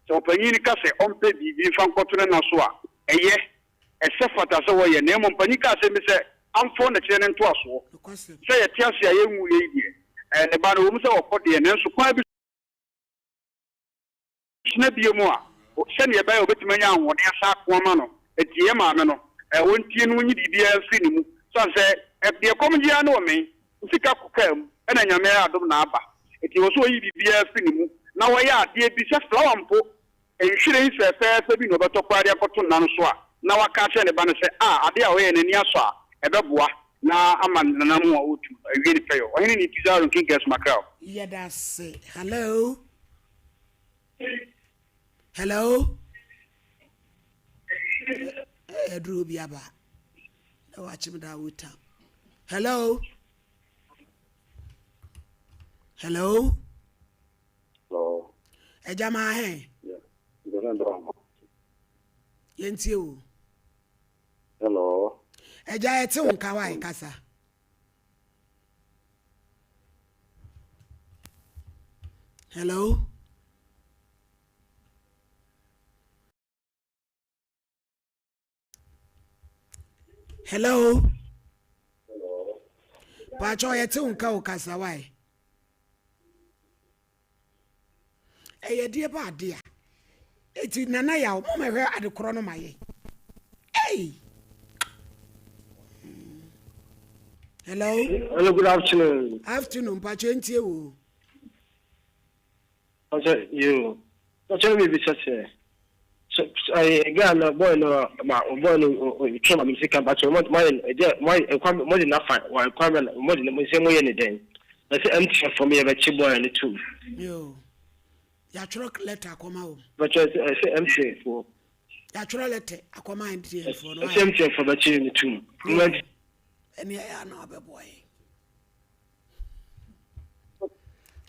Sɛ ɔpanyin no ka sɛ ɔmpɛ biribi mfa nkɔto ne nã so a, ɛyɛ. Ɛsɛ fata sɛ wɔyɛ. Na mmom panyin ka asɛm bi sɛ, Amfɔ na kyerɛ ne ntoasoɔ. Sɛ yɛte ase a yɛnwuiɛ yi deɛ, ɛɛ, ne ba no, ɛwom sɛ ɔkɔ deɛ, nanso kwan bi so na bio mu a, sɛdeɛ ɛbɛyɛ a ɔbɛtumi anya ahoɔden asan ako ama no. Enti yɛn maame no, ɛɛ, ɔntie na ɔnyi biribiara mfiri ne mu. Sane sɛ, deɛ ɛkɔm gye ara ne ɔmee. Ne sika kɔ kaa mu, ɛna Nyame ayɛ adom na aba. Enti ɛwɔ sɛ ɔyi biribiara firi ne mu na ɔyɛ adeɛ bi, sɛ flower mpo, nhwiren fɛɛfɛɛfɛ bi na ɔbɛtɔ koraa de akɔto nna no so a, na waka akyerɛ ne ba no sɛ, Ah, adeɛ a ɔyɛɛ no ani asɔ a, ɛbɛboa na ama n'anammɔn a ɔretu no awie ne pɛyɔ. Ɔhene ni Pizarro Nkinkɛs Mackerel. Yɛdase. Hello. Hello. Eh, aduru obi aba. Na wakyem da wo town. Hello. Hello. Hello. Ẹja máa hẹ́n. Yẹn tie o. Hello. Ẹja ẹ te wo nka wa ẹ kasa. Hello. Hello. Pacho yɛ te wo nka wo kasa wae. Ɛyɛ deɛ ba ade a. Eti nana yaw mo mɛhwɛ ade korɔ no ma yɛ. Hey. Hello. Hello, good afternoon. Afternoon, Pacho ntie wo. Ɔsɛ yoo ɔsɛ no biribi sɛ sɛ sɛ ɛyɛ girl no boy no ma boy no twɛ ma mi sika ba kyɛ mo mo ayɛ ɛgya mo ayɛ ɛkwan mo de nafa wɔ ɛkwan bɛ mo de mo sɛ mo yɛ ne dɛn na sɛ MTN fam yɛ bɛkye boy no tum. Yoo yɛatwerɛ lɛtɛ akɔma wɔn. Bɛkyɛ sɛ ɛsɛ MTN foɔ. Yɛatwerɛ lɛtɛ akɔma MTN foɔ no. Ɛsɛ MTN foɔ bɛkye no tum. Ɛne ɛyɛ ana ɔbɛboa yɛn.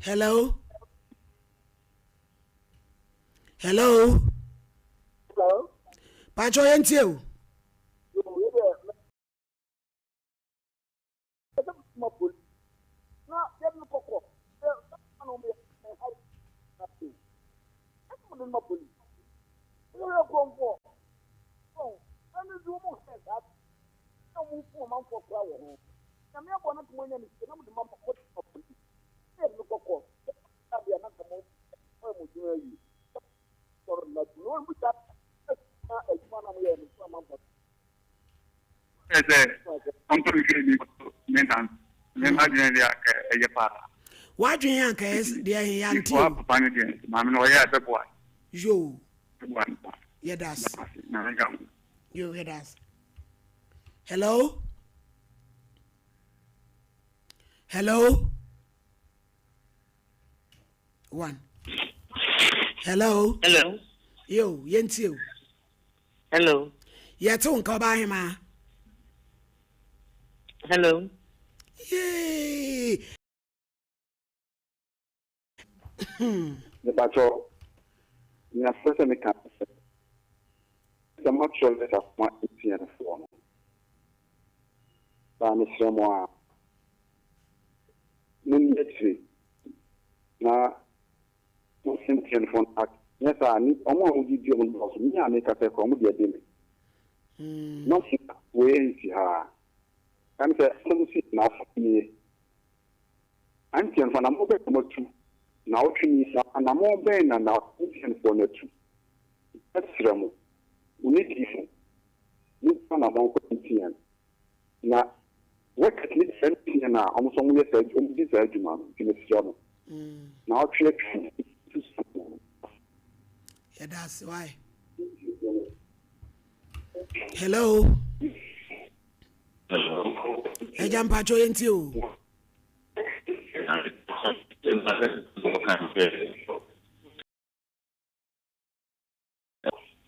Hello. Hello. Hello. Pacho yɛn tie o. Nyame aboa no nka moanya ne sika na mode ma mode ma police na yɛde no kɔ court sɛ deɛ na nka mo moayɛ mo adwuma awie sɔrɔ na na wɔn mu gya na adwuma na moyɛ no so ama mfa Ɛ sɛ ɔntɔ nhwɛ ni ne nan ne n'adwene deɛ anka ɛyɛ paa. W'adwene anka ɛyɛ deɛ he yante o. Papa no deɛ maame no ɔyɛ a ɛbɛboa. Yoo. Ɛboa no paa. Yɛda ase. Nyame nka ho. Yoo yɛda ase. Hello. Hello. One. Hello. Hello. Yo, yɛntie o. Hello. Yɛte wo nka ɔbaa hemaa. Hello. Yee. Mepakyɛ nea mepɛ sɛ meka ne sɛ, sɛ moatwerɛ lɛta akɔma MTN foɔ no, baa mesrɛ mo ara, monni akyire na mo MTN foɔ no ak nyɛ saa a, wɔn a mogye di wɔn no dɔɔso, me a mekasa yi koraa wɔn deɛ de me. Na wei nsi ha ara, ɛne sɛ asɛm si na asɛm nie. MTN fo anammɔn bɛn na wɔatu? Naawɔtwe ni, na anammɔn bɛn na na MTN foɔ no atu? Mɛsrɛ mo, mo nidi mu, montu anammɔn nkɔ MTN. Na workers no kyerɛ MTN a wɔn nso wɔyɛ saa wɔdi saa adwuma no, nti mesrɛ mo, naawɔtwe atwam, montu saa anammɔn no. Yɛda ase why? Hello. Hello. Ẹja mpatsọ yẹn ti o.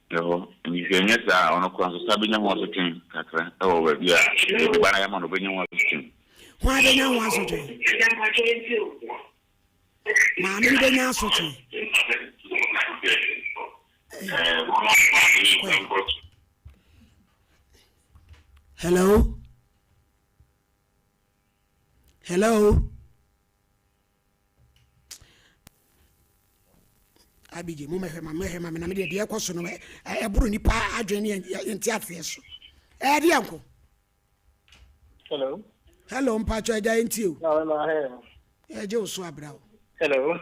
Ɛhɔ, nhwɛ nyɛ saa a, ɔno koraa nso san bɛnya ho asotwe kakra wɔ baabi a yɛde ba no ayɛ ma no, ɔbɛnya ho asotwe. Hwan bɛnya ho asotwe? Maame no bɛnya asotwe. Hello? Hello? Abigye, mo mɛhwɛ ma mɛhwɛ ma me na me deɛ deɛ ɛkɔ so no ɛboro nipa adwene ne yɛn nte aseɛ so. Ɛyɛ deɛ nko. Hello. Hello, mpatsɔ ɛgya yɛn tie o. Na ma hɛ. Yɛgye wo so abira o. Hello.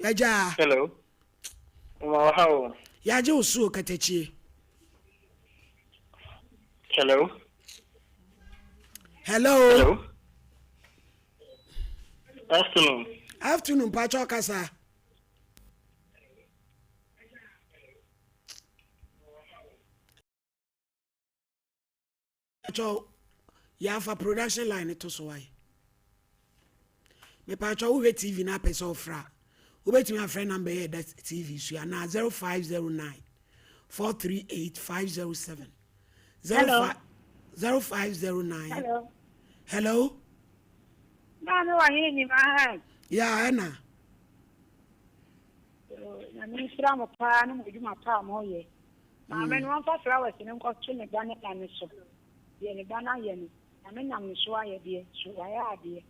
Yɛgya. Hello. Ma ha o. Yɛagye wo so o katakyie. Hello. Hello. Hello. Afternoon. Afternoon, mpatsɔ kasa. Mepakyɛw yɛafa production line no to so wae. Mepakyɛw wohwɛ TV na apɛ sɛ ɔfrɛ a wobɛtumi afrɛ number yɛ ɛda TV so yi anaa 0509 438 507 Hello. 0509 Hello. Hello. Maame wɔ hene ni ma ha. Ya ɛna. Nyame nhyira mo paa ne mo adwuma paa mo yɛ. Maame no ɔmfa flowers no nkɔto ne ba no da no so. Deɛ ne ba no ayɛ no, Nyame nam ne so ayɛ deɛ, so wayɛ adeɛ.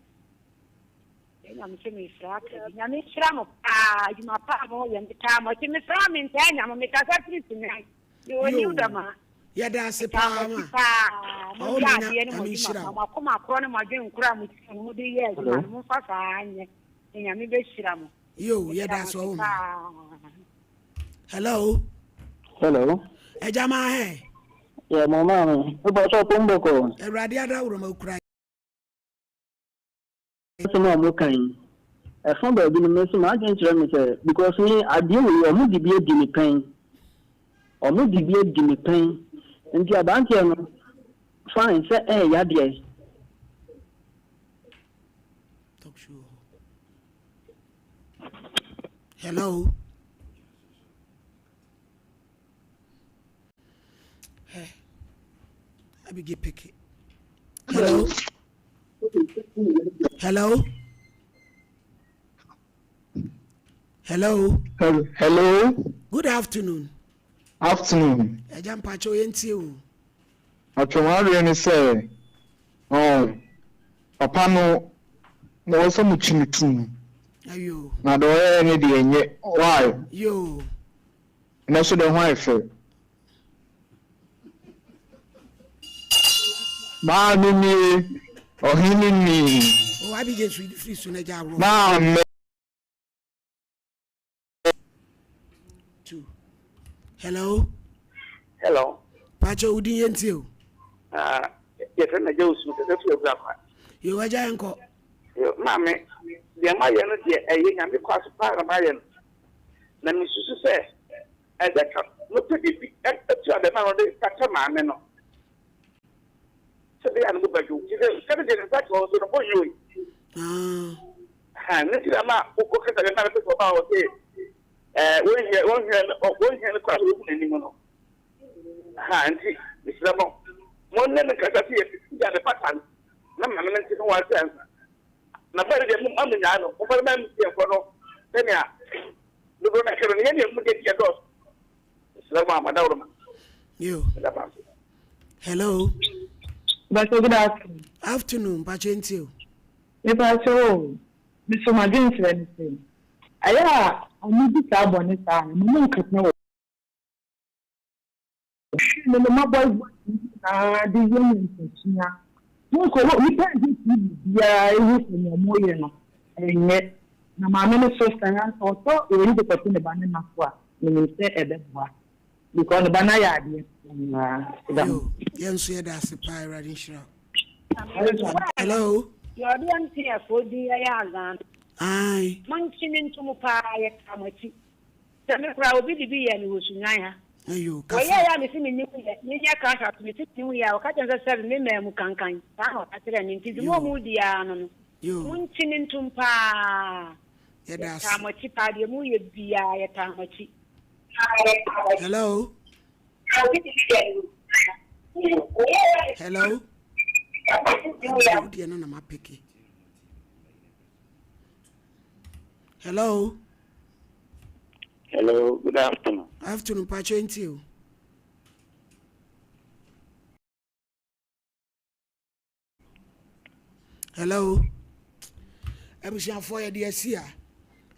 Deɛ Nyame sɛ mefrɛ aka bi. Nyame nhyira mo paa, adwuma pa a moyɛ, metaa mo akyi. Mefrɛ a mentaa nya mo, mekasa firi Sunyani. Mewɔ New Yoo, Dama. yɛda ase Metaa mo paa akyi ma. paa. Ɔwɔ Moyɛ me nya, adeɛ ne mo Nyame adwuma nhyira pa. wo. Mo akoma korɔ ne mo adwene korɔ a mo ti mu mode yɛ adwuma Hello. no, momfa saa nyɛ. Na Nyame bɛhyira mo. Yoo, Metaa yɛda mo ase ase ɔwɔ me. paa. Hello. Hello. Ẹja máa hẹ. Yẹ mo máa mi. Ó bọ sọ pé ń bọ̀ kọ̀. Awurade adaworo ma okura. Asɛm a wɔka yi, ɛfa baabi no me nso m'adwene kyerɛ me sɛ because me adeɛ wei wɔn de bi adi me pɛn. Wɔn de bi adi me pɛn. Nti aberanteɛ no fine sɛ ɛyɛ yadeɛ. Talk show. Hello. Hey. Abigye peke. Hello. Hello. Hello. Hello. Good afternoon. Afternoon. Ẹja mpakyɛ oyɛ ntie o. Atwɛnwareɛ ne sɛ, ɔn, papa no na ɛwɔ sɛ mokyi no tum. Ayo. Na deɛ ɔyɛɛ no deɛ ɛnyɛ. Why? Yoo. Ɛnɛ so deɛ ho ayɛ fɛ. Maame nie, ɔhene ni. O Abigail firi so na gya aworɔ. Maame. Two. Hello. Hello. Pacho wodin yɛ ntie o. Ah, yɛfrɛ no agya osu kɛsɛ fi agura kwa. Yo agya yɛn kɔ. Yo maame, deɛ mayɛ no deɛ ɛyɛ nyame kɔ aso paa na mayɛ no. Na mesusu sɛ ɛsɛ ka mopɛ biribi atu abɛma no de kata maame no. Sɛ bɛyɛ a no mu bɛdwo. Nti sɛ sɛ deɛ ne nsa ka wɔ so no bɔnyɛ oi. Ah. Ne nti na ma wokasa bɛma no pɛ sɛ ɔba wɔ sɛ wɔnhia wɔnhia wɔnhia no koraa sɛ wɔhu n'anim no. Ha nti mesrɛ mo mo ne no nkasa sɛ yɛde ade pata no na maame no nte ho ase ansa. Na bɛre deɛ mo mo nyaa no momfa no ma mtiɛfoɔ no sɛnea dodoɔ no ahwɛ no yɛne ɛmu deɛ deɛ dɔɔso. Mesrɛ mo a madaworo ma. Yo. Meda pa ase. Hello. Mpakyɛ good afternoon. Afternoon mpakyɛ ntie o. Mepakyɛ o, me so m'adwenkyerɛ ne sɛ, ɛyɛ a ɔmo di saa bɔne saa no, mo nkata wɔ hwɛ no no ma boys boys nyinaa de yɛ nyansasua. Mo nkɔ wɔ nipa a ɛhwɛ TV biara ehu sɛ nea ɔmo yɛ no ɛnyɛ. Na maame no so saa sɛ ɔtɔ wei de kɔto ne ba ne ma so a, menim sɛ ɛbɛboa. Because ne ba no ayɛ adeɛ paa. Yo, yɛn nso yɛda ase paa Awurade nhyira wo. Hello. Deɛ ɔde MTN foɔ din yɛ azan no. Ae. Monkye me ntom paa yɛtaa mo akyi. Sɛ me koraa obi de bi yɛɛ me wɔ Sunyani ha. Ayo, kasa. Wɔyɛɛ a mese mennim yɛ, menyɛ cash out mese mennim yɛ a ɔka kyerɛ me sɛ sɛbe me maa mu kankan. Saa na ɔka kyerɛɛ me nti dwuma a ɔmo di ara no no. Monkye me ntom paa. Yɛda ase. Yɛtaa mo akyi paa deɛ moyɛ biara yɛtaa mo akyi. Hello. Hello. Deɛ no na ma peke. Hello. Hello, good afternoon. Afternoon, Pacho nti o. Hello. Abusuafoɔ yɛde asi a.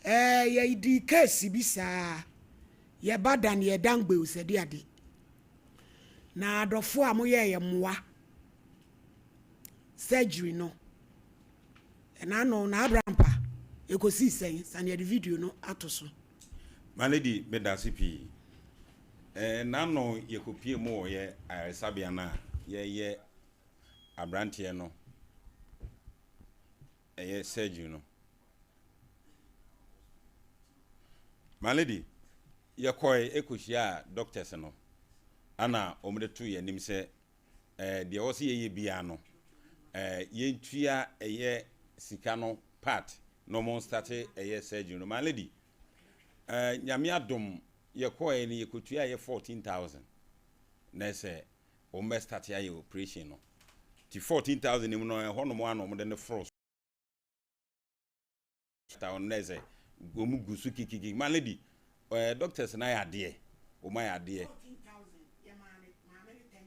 Ɛɛ yɛdi case bi saa. Yɛba dan yɛ dan gbew sɛ de ade. Na adɔfo a moyɛɛ yɛ mmoa surgery no ɛna ano na abrampa ɛkɔsii sɛn sane yɛde video no ato so. My lady medase pii. Eh, n'ano yɛkɔpie mu wɔ yɛ ayaresabea no a yɛyɛ abranteɛ no ɛyɛ surgery no. My lady, yɛkɔe ɛkɔhyiaa doctors no ana wɔn de to yɛn anim sɛ eh, deɛ ɛwɔ sɛ yɛyɛ biara no eh, yɛntua ɛyɛ sika no part na wɔn starte ɛyɛ surgery no. My lady, eh, Nyame adom yɛkɔɛ no yɛkɔtua ɛyɛ 14,000 na ɛsɛ wɔn bɛ starte ayɛ operation no. Ti 14,000 no mu no ɛhɔ nom a na wɔn de no foro ta wɔn na ɛsɛ wɔn gu so kikiki. My lady, eh, doctors no ayɛ adeɛ, wɔn ayɛ adeɛ.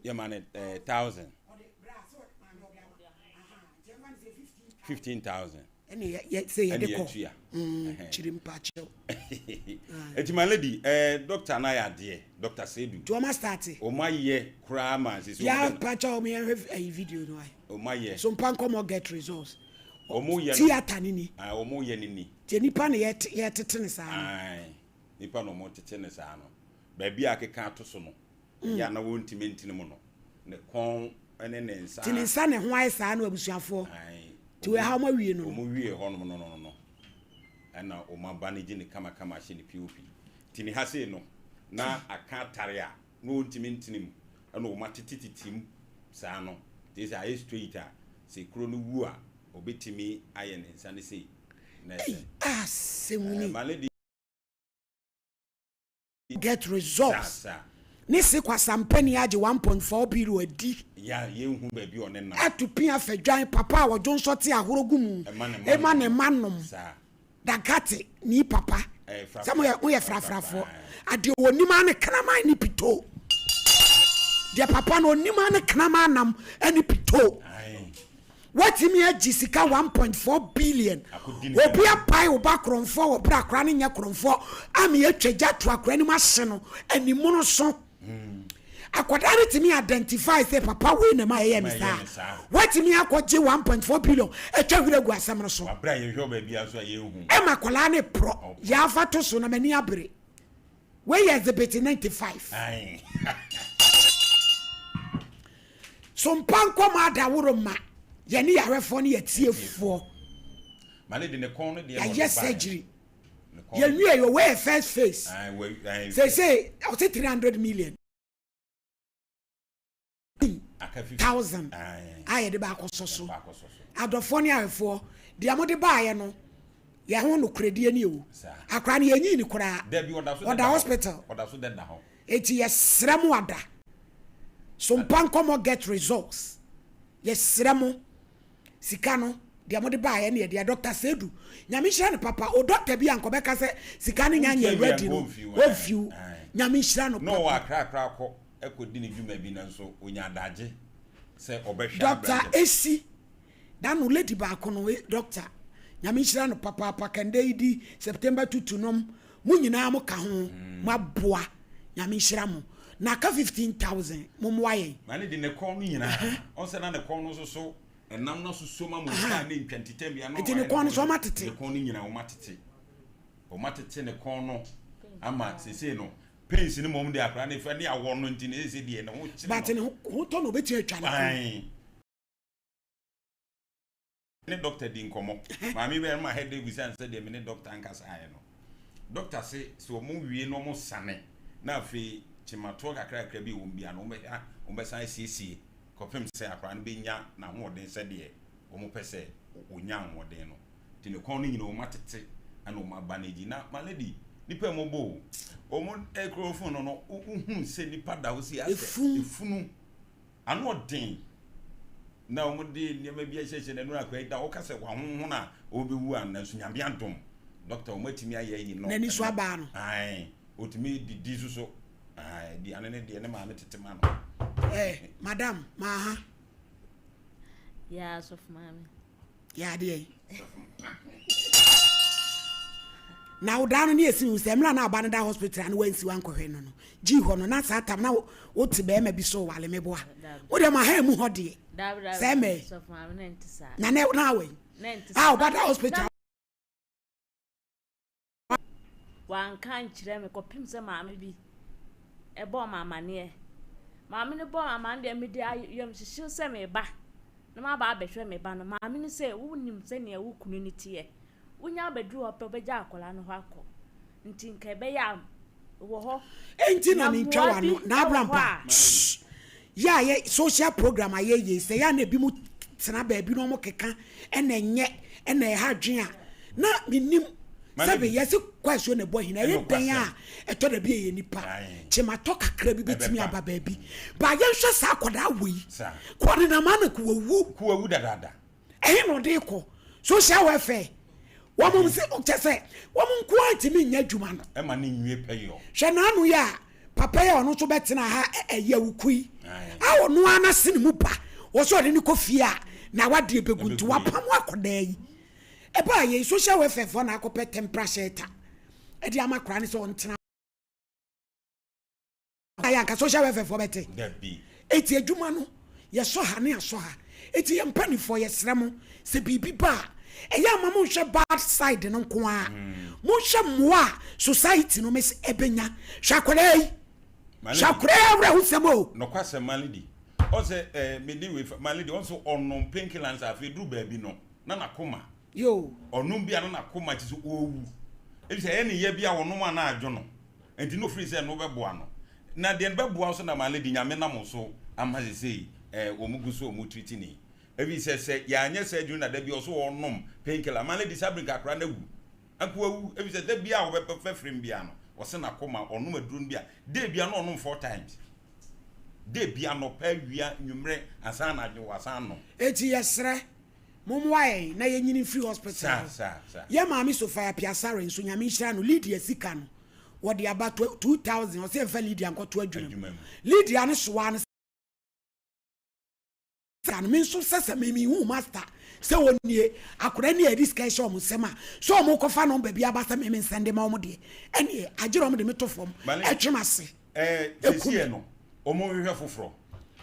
Yɛma no eh, thousand. 15,000. Ɛne yɛ yɛ sɛ yɛde Ɛne kɔ. yɛtua. Mm, kyiri mpakyɛw. Eti my lady, eh, doctor no ayɛ adeɛ, Doctor Sedu. Nti wɔn astarte. Wɔn ayɛ koraa ma sisi Yɛ wɔn de mpakyɛw wɔn yɛn hwɛ ɛyi video no ayɛ. wɔn ayɛ. So mpa nkɔmɔ get results. Wɔn yɛ no. Theatre ni ni. Ah, wɔn yɛ ne ni. Nti nipa na yɛ yɛtete ne saa no. Ae, nipa na wɔn tete ne saa no. Baabi a akeka ato so no, ɛyɛ a na wɔntumi ntene mu no, ne kɔn ne ne nsa. Nti ne nsa ne ho ayɛ saa no abusuafoɔ. Ae. Nti wei ha wɔn awie no no. Wɔn wie hɔnom no no no, ɛna wɔn aba no gye ne kamakama ahyɛ ne POP. Nti ne ha sei no, na aka atare a na wɔntumi ntene mu, ɛna wɔn atetetete mu saa no. Nti sɛ ayɛ straight a, sɛ kuro no wu a, ɔbɛtumi ayɛ ne nsa no sei. Na ɛsɛ. Ei, asɛm ni. My lady. Get results. Ne se kwasampani agye 1.4 billion adi. Ato pia fa dwan papa a wɔdwonsɔ te ahoro gu mu ma ne mma nom. Dagate ni papa. Sɛ moyɛ moyɛ frafrafoɔ. Adeɛ ɔnim ara ne kraman ne pito. Deɛ papa no ɔnim ara ne kraman nam ne pito. Woatumi agye sika 1.4 billion. Obi apae wo ba korɔmfoɔ wɔ berɛ akora no nyɛ korɔmfoɔ ama yɛatwa gya to akora no mu ahye no animono so. Akwadaa no tumi identify sɛ papa wei na ɛma ɛyɛ me saa. Woatumi akɔgye 1.4 billion atwa hwiri agu asɛm no so. Ɛma akwadaa no porɔ. Yɛafa to so na m'ani abere. Wei yɛ exhibit 95. So mpa nkɔmɔ adaworo ma yɛne yɛahwɛfoɔ ne yɛtiefoɔ. Yɛayɛ surgery. Yɛnwie yɛ wei yɛ first phase. Seesei ɔse 300 million. thousand a yɛde ba akɔsɔ so. Adɔfoɔ ne ahwɛfoɔ, deɛ mode baeɛ no, yɛn ho nokorɛdie ni o. Akwadaa no yɛnyii no koraa, ɔda hospital. Enti yɛsrɛ mo ada. So mpa nkɔmmɔ get results. Yɛsrɛ mo, sika no, deɛ mode baeɛ ne yɛde a Dr. Sedu, Nyame nhyira no papa. O doctor bi a nkɔbɛka sɛ sika no nya nyɛ ready no, ɔmfiw. Nyame nhyira no papa. kɔdi ne dwuma bi nanso ɔnya adagye sɛ ɔbɛhwɛ Doctor aberante no. Esi da no lady baako no eh, doctor nyame nhyira no papaapa kɛndɛ yi di September tutu nom mo nyinaa mo ka ho mo aboa nyame nhyira mo na aka 15000 mo mmoa yɛn. Na ne de ne kɔn no nyinaa ɔn sɛ na ne kɔn no nso so ɛnam no asosɔ mu ama ɔtwa ne ntwa ntitam bi ano Nti ne kɔn no so ɔma tete. Ne kɔn no nyinaa ɔma tete ɔma tete ne kɔn no ama sesei no Pains no mmom de akwadaa no efa ne awɔ no nti na ɛsɛ deɛ ne ho kyere no. But ne ho tɔ no obetumi atwa ne kɔn. Ne doctor di nkɔmɔ. Maame bɛyɛ ma head bisa no sɛ deɛ me ne doctor nkasa ayɛ no. Doctor se sɛ wɔn wie na wɔn sane na afei kyematoɔ kakrakra bi wɔ mu bia no wɔn bɛhwɛ wɔn bɛsan asiesie kɔpem sɛ akwadaa no bɛnya n'ahoɔden sɛdeɛ wɔn pɛ sɛ wɔnya ahoɔden no. Nti ne kɔn no nyina wɔn atete ɛna wɔn aba no agyi na my lady nipa mmɔbɔ o wɔn ekuro fon no no wohu sɛ nipa da hɔ si asɛ efunu ano ɔden na wɔn de nneɛma bi ahyehyɛ n'anu akora yi da wɔka sɛ wahonhon a ɔbɛwu a nanso nyame adom dɔkta wɔn atumi ayɛ yi no n'ani so abaa no ae otumi didi soso ae aduane ne deɛ ne maame tete ma no ɛɛ madam maaha yaa sɔfo maame Yɛ adeɛ yi. Na wo daa no ne yɛsi hu sɛ mmerɛ na aba no da hospital a na wansi wankɔhwɛ no no gyii hɔ no na saa tam na wote bɛrima bi so wale meboa wo deɛ ma ha mu hɔ deɛ sɛ mɛ na na na awɛ a ɔba da hospital. Wanka ankyerɛ me kɔpem sɛ maame bi bɔɔ me amaneɛ. Maame no bɔɔ me amaneɛ deɛ mede ayamhyehyeɛ sɛ meba na maba abɛhwɛ me ba no. Maame no sɛ wonim sɛnea wo kunu no teɛ. Wonya abɛduru hɔ pɛ wobɛgya akwadaa no hɔ akɔ. Nti nka ɛbɛyɛ a wɔ hɔ. Enti na Na mentwa mmoa bi w'ano. Na wɔ Abraham hɔ pa. a. Shh. Yɛ a yɛ social program a yɛyɛ yi sɛ yɛ a na ebinom tena baabi na wɔkeka ɛna ɛnyɛ ɛna ɛha adwene a na menim sɛbe yɛse kɔ asuo na ɛbɔ ahina ɛyɛ dɛn a ɛtɔ da bi ɛyɛ nipa kyematɔ kakra bi bɛtumi aba baabi ba yɛnhwɛ saa akwadaa wei kɔ ne nam ana kuwawu kuwawu dadaada ɛhe na ɔde kɔ social welfare wɔn sɛ ɔkyɛ sɛ wɔn nko ara ntumi nyɛ adwuma no ɛma ne nwie pɛyɔ hwɛ n'ano yɛ a Papa yi a ɔno nso bɛtena ha ɛyɛ awuku yi a ɔno ara n'ase ne mu ba wɔ sɛ ɔde no kɔ fie a na wadeɛ bɛgu nti wapam akɔdaa yi ɛbaa yei social welfare foɔ na akɔpɛ tempera shelter ɛde ama koraa ne sɛ ɔntena ayɛ anka social welfare foɔ bɛte eti adwuma no Yɛsɔ ha ne asɔ ha. Eti yɛn mpaninfoɔ yɛsrɛ mo sɛ biribi ba a, ɛyɛ a ma mo nhwɛ bad side no nko ara. Mo nhwɛ mmoa a society no mes ɛbɛnya. Hwɛ akwadaa yi. Hwɛ akwadaa yi awerɛhosɛm o. Nokwasɛm Malady ɔn sɛ eh, mede wei fa Malady ɔn sɛ ɔnom painkiller nsa afei duru baabi no na n'akoma Yoo. ɔnom bi a na n'akoma kye sɛ ɔrewu ebi sɛ ɛyɛ ne ya bi a ɔnom a na adwo no nti na ofiri sɛ ɛno bɛboa no Na deɛ bɛboa wo so na my lady Nyame nam wo so ama sesei eh wɔn gu so wɔn treat ni ɛfiri sɛ sɛ yɛanyɛ surgery na da bi ɔso ɔnom pain killer my lady saa bere nka akora no awu anka wawu ɛfiri sɛ da bi a wɔbɛfɛ frame bia no ɔse n'akoma ɔnom aduro no bi a day bia no ɔnom four times day bia anɔpa awia nwummerɛ ansa anadwo wasan nom. Enti yɛsrɛ, mommoa yɛn na yɛnyini mfiri hospital hɔ. Yɛn maame Sophia Piasare nso, Nyame nhyira no, Lydia sika no, wɔde aba 2000 ɔsɛ yɛmfa Lydia nkɔto adwuma mu. Lydia no soaa no sika no, me nso sɛ sɛ me mehu master sɛ ɔnie, akwadaa ni a yɛde sika hyɛ wɔn nsam a, sɛ wɔn kɔfa nɔmba bi aba sɛ me me nsɛnde ma wɔn deɛ, ɛneɛ agyerɛ wɔn de me to fam, ɛtwe m'ase. Ɛɛ sisi no wɔn hwehwɛ foforɔ.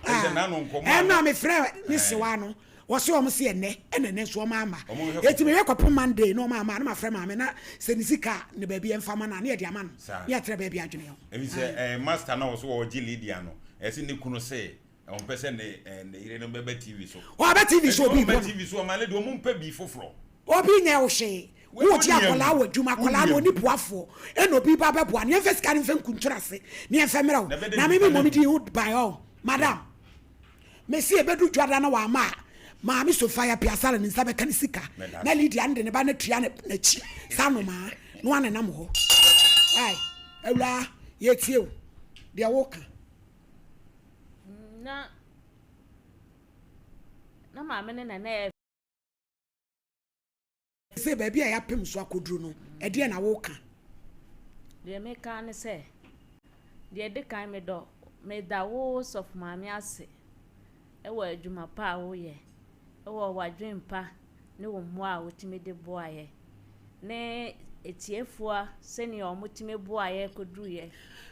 Ɛsɛ n'ano nkɔmɔ. Ɛna me frɛ ne sewa no wɔsi wɔn si ɛnɛ ɛna ɛnɛ nso wɔn ama. Eti me hwɛ kɔpem Monday na wɔn ama na ma frɛ maame na sɛ ne sika ne baabi ɛnfa ma na ne yɛ de ama no ne yɛ atrɛ baabi adwene ho. Ebi sɛ ɛɛ master na wɔso wɔgye Lydia no ɛsɛ ne kunu se ɔmpɛ sɛ ne ɛɛ ne yere no bɛbɛ TV so. Ɔbɛ TV so obi bɔ no. TV so ɔma ne de wɔn mpɛ bi foforɔ. Obi nyɛ wo hwee. Wogye akwadaa wɔ adwuma, akwadaa no ɔni boafoɔ, ɛna obi ba bɛboa no. Yɛmfa sika no mfa nkuntunu ase na yɛmfa mmerɛ wo. Na me memmɔ me din ho ban ɔ. Madam, mese ɛbɛdu dwada na wamma a, Maame Sophia Piasare ne nsa bɛka ne sika na Lydia no de ne ba no atua n'akyi saa nnomaa na wanenam hɔ. Wai, awuraa, yɛtie wo, deɛ woka. Na, na maame ne na na ɛyɛ. Seesei baabi a yɛapem so akɔduru no, ɛdeɛn na woreka? Deɛ meka ara ne sɛ, deɛ ɛdi kan medɔ, meda wo Sɔfo Maame ase wɔ adwuma pa a woyɛ, wɔ w'adwene pa ne wo mmoa a wotumi de boaeɛ, ne atiefoɔ sɛnea wɔtumi boaeɛ kɔduruiɛ.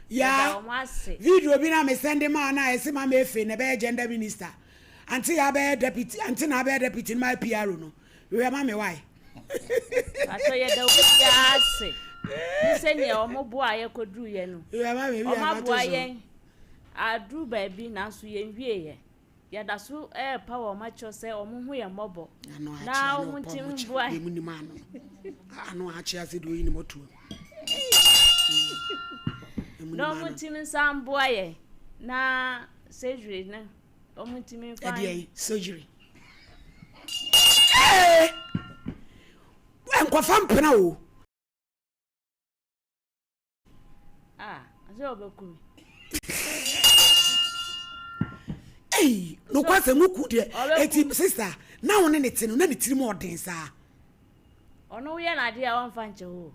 Yɛda Yaa, wɔn ase. video bi na me sɛnde maa no a ɛse Mama Efe na ɛbɛyɛ gender minister, ante yaa bɛyɛ deputy, ante na abɛyɛ deputy no mayɛ PRO no. Hwɛ ma me why. Pakyɛ yɛda obi biara ase ne sɛnea wɔn boa yɛ kɔduru yɛ no. Hwɛ ma me Wɔn aboa yɛn aduru baabi nanso yɛn wie yɛ. Yɛda so ɛrepa wɔn akyɛw sɛ wɔn ho yɛn mmɔbɔ na wɔn ntumi mboa yɛn. Nim ano ano akye ase deɛ oyi ne mɔtuo. Na wɔn ntumi nsa mboa yɛn na surgery no. Wɔn ntumi nfa. Ɛdeɛ surgery. Ee nkɔfa mpena o. Ah, sɛ ɔbɛku mi. Ei, nokwa sɛ mo ku deɛ eti sista na wo ne ne te no na ne tiri mu ɔden saa. Ɔno woyɛ n'adeɛ a ɔnfa nkyɛ o.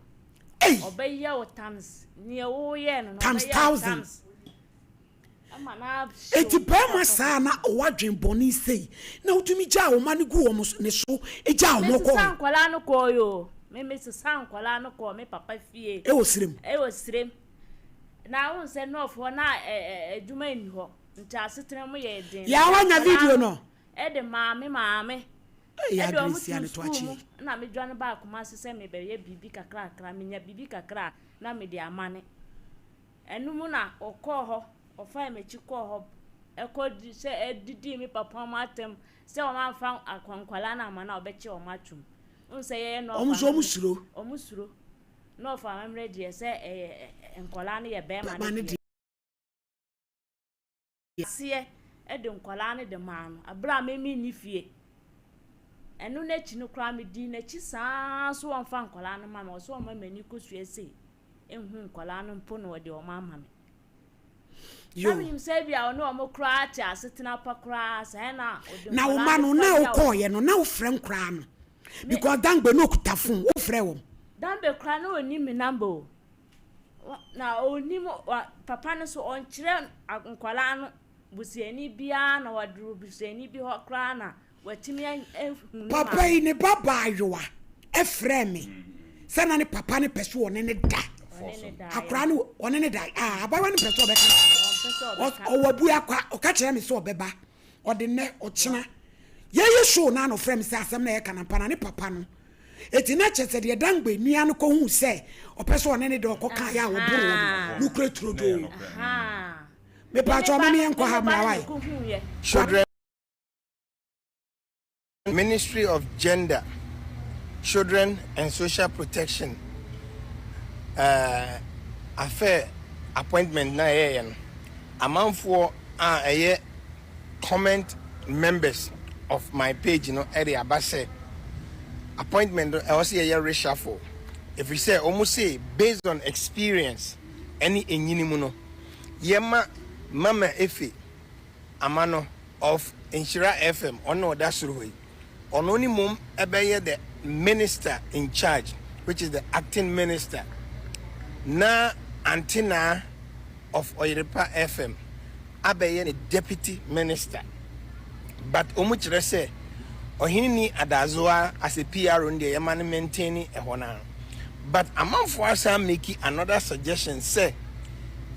Ei. Ɔbɛyɛ wo times nea woyɛ no no times thousand. Enti barima saa a na ɔwɔ adwene bɔne sei na wotumi gyaa wo mma no gu wɔn ne so gyaa wɔn kɔe. Mesesa nkwadaa no kɔe o. Me me sesaa nkwadaa no kɔɔ me papa fie. Ɛwɔ Sirem. Ɛwɔ Sirem. Na wohu sɛ North hɔ na adwuma nni hɔ nti asetena mu yɛ den. Yaa wanya video no? Ɛde maa me maame. Ɛyɛ Ɛde wɔn Grace too ne to sukuu akyi mu yi. na medwane baa Kumasi sɛ mebɛyɛ biribi kakrakra. Menya biribi kakra a na mede amane. Ɛno mu na ɔkɔɔ hɔ, ɔfaa m'akyi kɔɔ hɔ ɛkɔ di sɛ ɛdidii me papa mu atɛm sɛ wɔn amfa nkwadaa no amma no a ɔbɛkye wɔn atom. Wohu sɛ yɛyɛ North Wɔn nso wɔn amammerɛ, suro. wɔn suro. North amammerɛ deɛ sɛ ɛyɛ nkwadaa no yɛ bɛrima Bɛrima no no deɛ. deɛ. Aseɛ de nkwadaa no de maa no berɛ a me menni fie. Ɛno no akyi no koraa medii n'akyi saa ara so ɔmfa nkwadaa no mma me. Ɔsɛ ɔma m'ani kɔsua sei nhu nkwadaa no mpo na ɔde wɔn ama me. Na Yo. menim sɛ ebia ɔne wɔn koraa te asetena pa koraa saa na ɔde Na wo nkwadaa ma no no fa na bi a wokɔɔyɛ no na wofrɛ nkoraa no me because Dangbe na okuta phone wofrɛ wɔn. Dangbe koraa na ɔnnim me number o. Na ɔnnim papa no so ɔnkyerɛ nkwadaa no busuani biara na ɔduru busuani bi hɔ koraa na watumi ahu ne Papa maame. yi ne ba baayewa frɛɛ me sɛ na ne papa no pɛ sɛ ɔne ne da. Akwadaa no ɔne ne da. Ah, abaayewa no pɛ sɛ ɔbɛka. Ɔwɔ abue akwa ɔka kyerɛ me sɛ ɔbɛba. Ɔde nnɛ ɔkyena. Yɛyɛ show no a na ɔfrɛ me sɛ asɛm na yɛka no ampa na ne papa no Enti na kyerɛ sɛ deɛ Dangbe nua no kɔhuu sɛ ɔpɛ sɛ ɔne ne dɔ ɔkɔ kaeɛ a wɔboro wɔn no nokorɛ turodoo. Mepaakyɛw meme yɛnkɔ ha mmra wae. Children Ministry of Gender, Children and Social Protection uh, affair appointment na ɛyɛyɛ no amanfoɔ a ɛyɛ comment members of my page no de aba sɛ appointment no ɛwɔ sɛ yɛyɛ reshuffle ɛfiri sɛ wɔn se based on experience ɛne ɛnyini mu no yɛma Mama Efe Amano of Nhyira FM ɔno na ɔda soro hɔ yi ɔno ne mmom ɛbɛyɛ the minister in charge which is the acting minister na Aunty Naa of Ɔyerepa FM abɛyɛ ne deputy minister but ɔmu kyerɛ sɛ Ɔhene ni Adazoa as a PRO no deɛ yɛma no maintain ɛhɔ no ara but amanfoɔ asan make another suggestion sɛ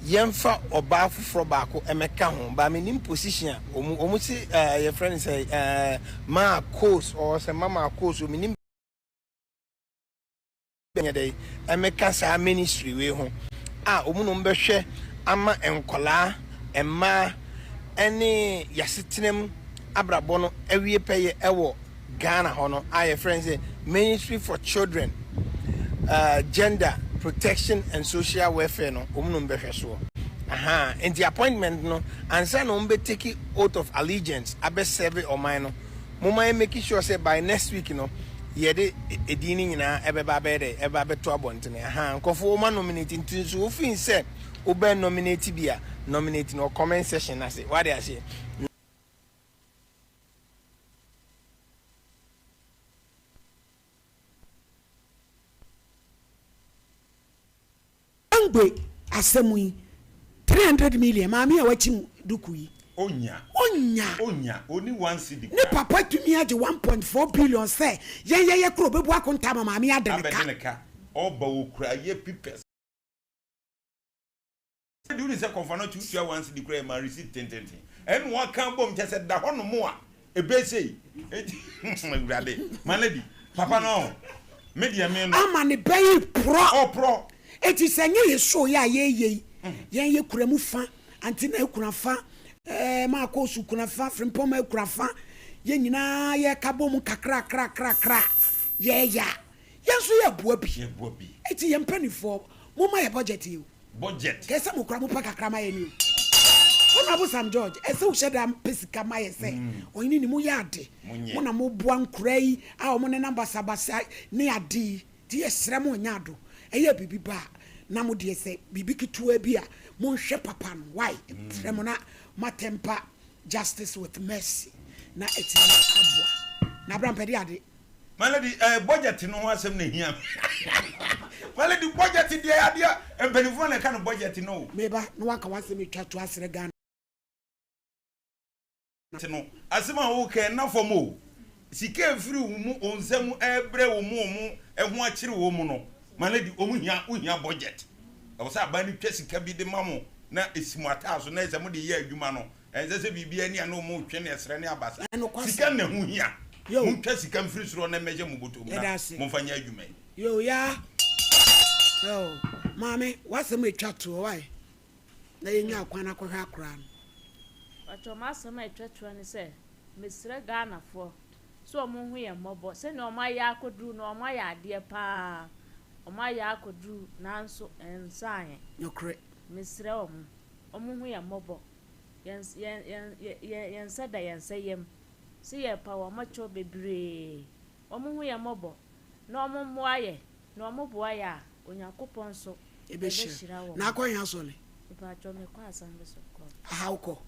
yɛmfa ɔbaa foforɔ baako ɛmɛka ho but menim position a ɔmu ɔmu se uh, yɛfrɛ no sɛ uh, maa course or sɛ mama course o menim nyɛ dɛn mmɛka saa ministry wei ho a wɔn na wɔbɛhwɛ ama nkwadaa, mmaa ne y'asetenam abrabɔ no awie pɛyɛ wɔ Ghana hɔ no a yɛfrɛ no sɛ Ministry for Children, uh, Gender Protection and Social Welfare no wɔn na wɔbɛhwɛ soɔ. Aha, nti appointment no ansa na wɔn bɛ take oath of allegiance abɛsɛve ɔman no Momma yɛn make sure sɛ by next week no yɛde edin no nyinaa ɛbɛba abɛyɛ dɛ ɛbɛba abɛto abɔntene. Ahaa nkurɔfoɔ wɔn anominate nti nso wofin sɛ wobɛ nominate bi a nominate no wɔ comment section no ase wade aseɛ. Ngbe asɛm yi, 300 million, maame a wakyim duku yi. Onya. Onya. Onya. Onni one cedi Ne koraa. papa tumi agye 1.4 billion sɛ yɛn yɛyɛ koro obebu akontaa ama maame yi ade ne ka. Abɛde ne ka. Ɔba okura yɛ pipɛs. Sɛ deɛ wonim sɛ kɔmfa no tua one cedi koraa yɛ ma receipt tententen ɛna waka abom kyɛ sɛ da hɔ nom a ɛbɛyɛ sei enti awurade my lady papa no ɔho me deɛ me no. Ama ne bɛ yi porɔ. Ɔporɔ. Enti sɛ nyɛ yɛ show yɛ a yɛyɛ yi yɛn yɛ kura mu fa Aunty na kura fa ɛɛ Maakoosu kura fa Frimpong kura fa yɛn nyinaa yɛka bom kakrakrakrakra yɛyɛ a yɛn nso yɛboa bi enti yɛn mpaninfoɔ momma yɛ budget yi o. Budget. Kɛ sɛ mo kora mo pɛ kakra ma yɛ ni o. Honourable Sam George, ɛsɛ wo hyɛ da pɛ sika ma yɛ sɛ ɔhene ni mo yɛ ade. Mo na mo boa nkora yi a wɔn nenam basabasa ne ade yi. Nti yɛ srɛ mo nyɛ ado. Ɛyɛ biribi ba a na mo deɛ sɛ biribi ketewa bi a mo nhwɛ papa no why. Srɛ mo na mo atɛmpa justice with mercy na atumi aboa. Na abra mpɛ de ade. My lady, eh, budget no ho asɛm na ehia me. My lady, budget deɛ adeɛ a mpanimfoɔ na ɛka no budget no o. Meba na waka w'asɛm etwa to asrɛ Ghana. No, asɛm a woka ɛnna fam o. Sika a ɛfiri wo mu, wo nsa mu ɛrebrɛ wo mu wɔn ho akyere wɔn no, my lady, wɔn hia, wo hia budget. Ɛwɔ sɛ aban no twa sika bi de ma mo na ɛsi mo ataaso na ɛsɛ mode yɛ adwuma no. Ɛnsɛ sɛ biribiara ni a na wɔn retwe ne ɛsrɛ ne abasa. Sika na ɛho hia. Montwa sika mfiri soro na mmɛhyɛ mo bɔtɔ mu na momfa nyɛ adwuma yi. Yo yaa oh maame w'asɛm a ɛtwa toɔ wai na yɛnya kwan akɔhwɛ akoraa no. Pakyɛw m'asɛm a ɛtwa toɔ ne sɛ mesrɛ Ghanafoɔ sɛ ɔmo nhu yɛn mmɔbɔ sɛnea ɔmo ayɛ akɔduru no ɔmo ayɛ adeɛ paa ɔmo ayɛ akɔduru nanso ɛnsaa yɛn. Nokorɛ. Mesrɛ ɔmo ɔmo nhu yɛn mmɔbɔ yɛn yɛn yɛn yɛn nsa da yɛn nsa yam sɛ yɛrepa wɔn kyɛw bebree ɔmo hu yɛn mmɔbɔ na ɔmo mmoa yɛ, na ɔmo boa yɛ a, Onyankopɔn nso Ɛbɛhyira wɔn. Na akɔ he asɔre? Mepaatwɔ mekɔ Assemblies of God. Aha wokɔ?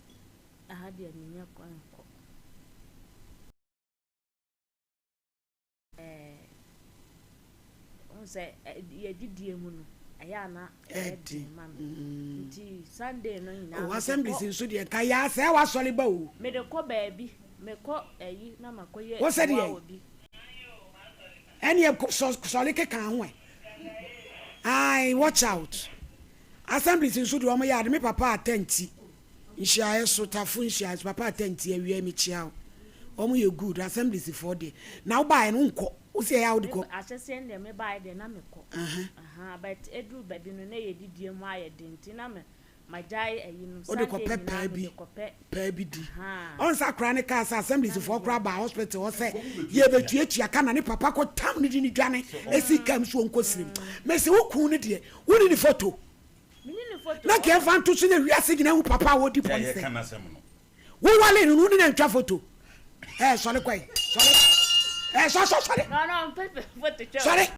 Aha deɛ mennya kwan nkɔ. Ɛɛ, wohu sɛ yɛdidie mu no, ɛyɛ a na ɛyɛ den ma me. Nti Sunday no nyinaa. Oh, Assemblies nso deɛ nka yɛ asɛe w'asɔre ba o. Mede kɔ baabi, mekɔ ayi na makɔyɛ Wo sɛ mmoa deɛ wɔ bi. Ɛneɛ sɔre keka ho ɛ. Ae watch out. Assemblies nso deɛ wɔn yɛ ade me papa atanti nhyiaeɛ so tafo nhyiaeɛ so papa atanti awia yi mekyia wo wɔn yɛ good assemblies foɔ deɛ na wo baeɛ no wonkɔ wo sɛ ɛyɛ a wode kɔ. Ahyɛseɛ no deɛ me baeɛ deɛ na mekɔ ahaa but ɛduru baabi no na yɛdidie mu ayɛ den nti na me magyae ayi no Wode Sunday kɔpɛ nyinaa paa bi mede kɔpɛ paa bi di. ahaa. Ɔn sɛ akora no kaa sɛ assemblies foɔ koraa baa hospital hɔ sɛ yɛbɛtuatua ka na ne papa kɔ tam no de no dwane ɛsii kaa mu sɛ ɔnkɔ srem. Mese wo kun no deɛ wonni ne photo na nka yɛmfa nto so na wiase nyinaa hu papa a wɔdi pɔn sɛ wowale no no wone no antwa photo. Ɛɛ sɔre kɔe sɔre ɛɛ sɔ sɔ sɔre sɔre.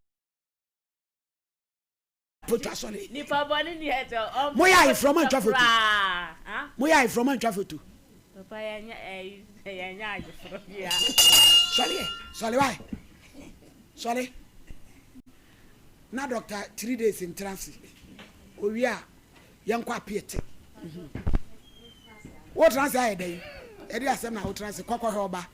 Foto asɔre. Nipa bɔne ni ɛsɛ ɔmpɛ Moyɛ ayeforɔ mo antwa foto. Moyɛ ayeforɔ mo antwa foto. Papa yɛnyɛ ɛyi yɛnyɛ ayeforɔ bia. Sɔre ɛ sɔre wae sɔre na doctor 3 days ntra ase owie a yɛnkɔ apiete. Wotra ase ayɛ dɛn? Ɛde asɛm na wotra ase kɔkɔhwɛ ɔba.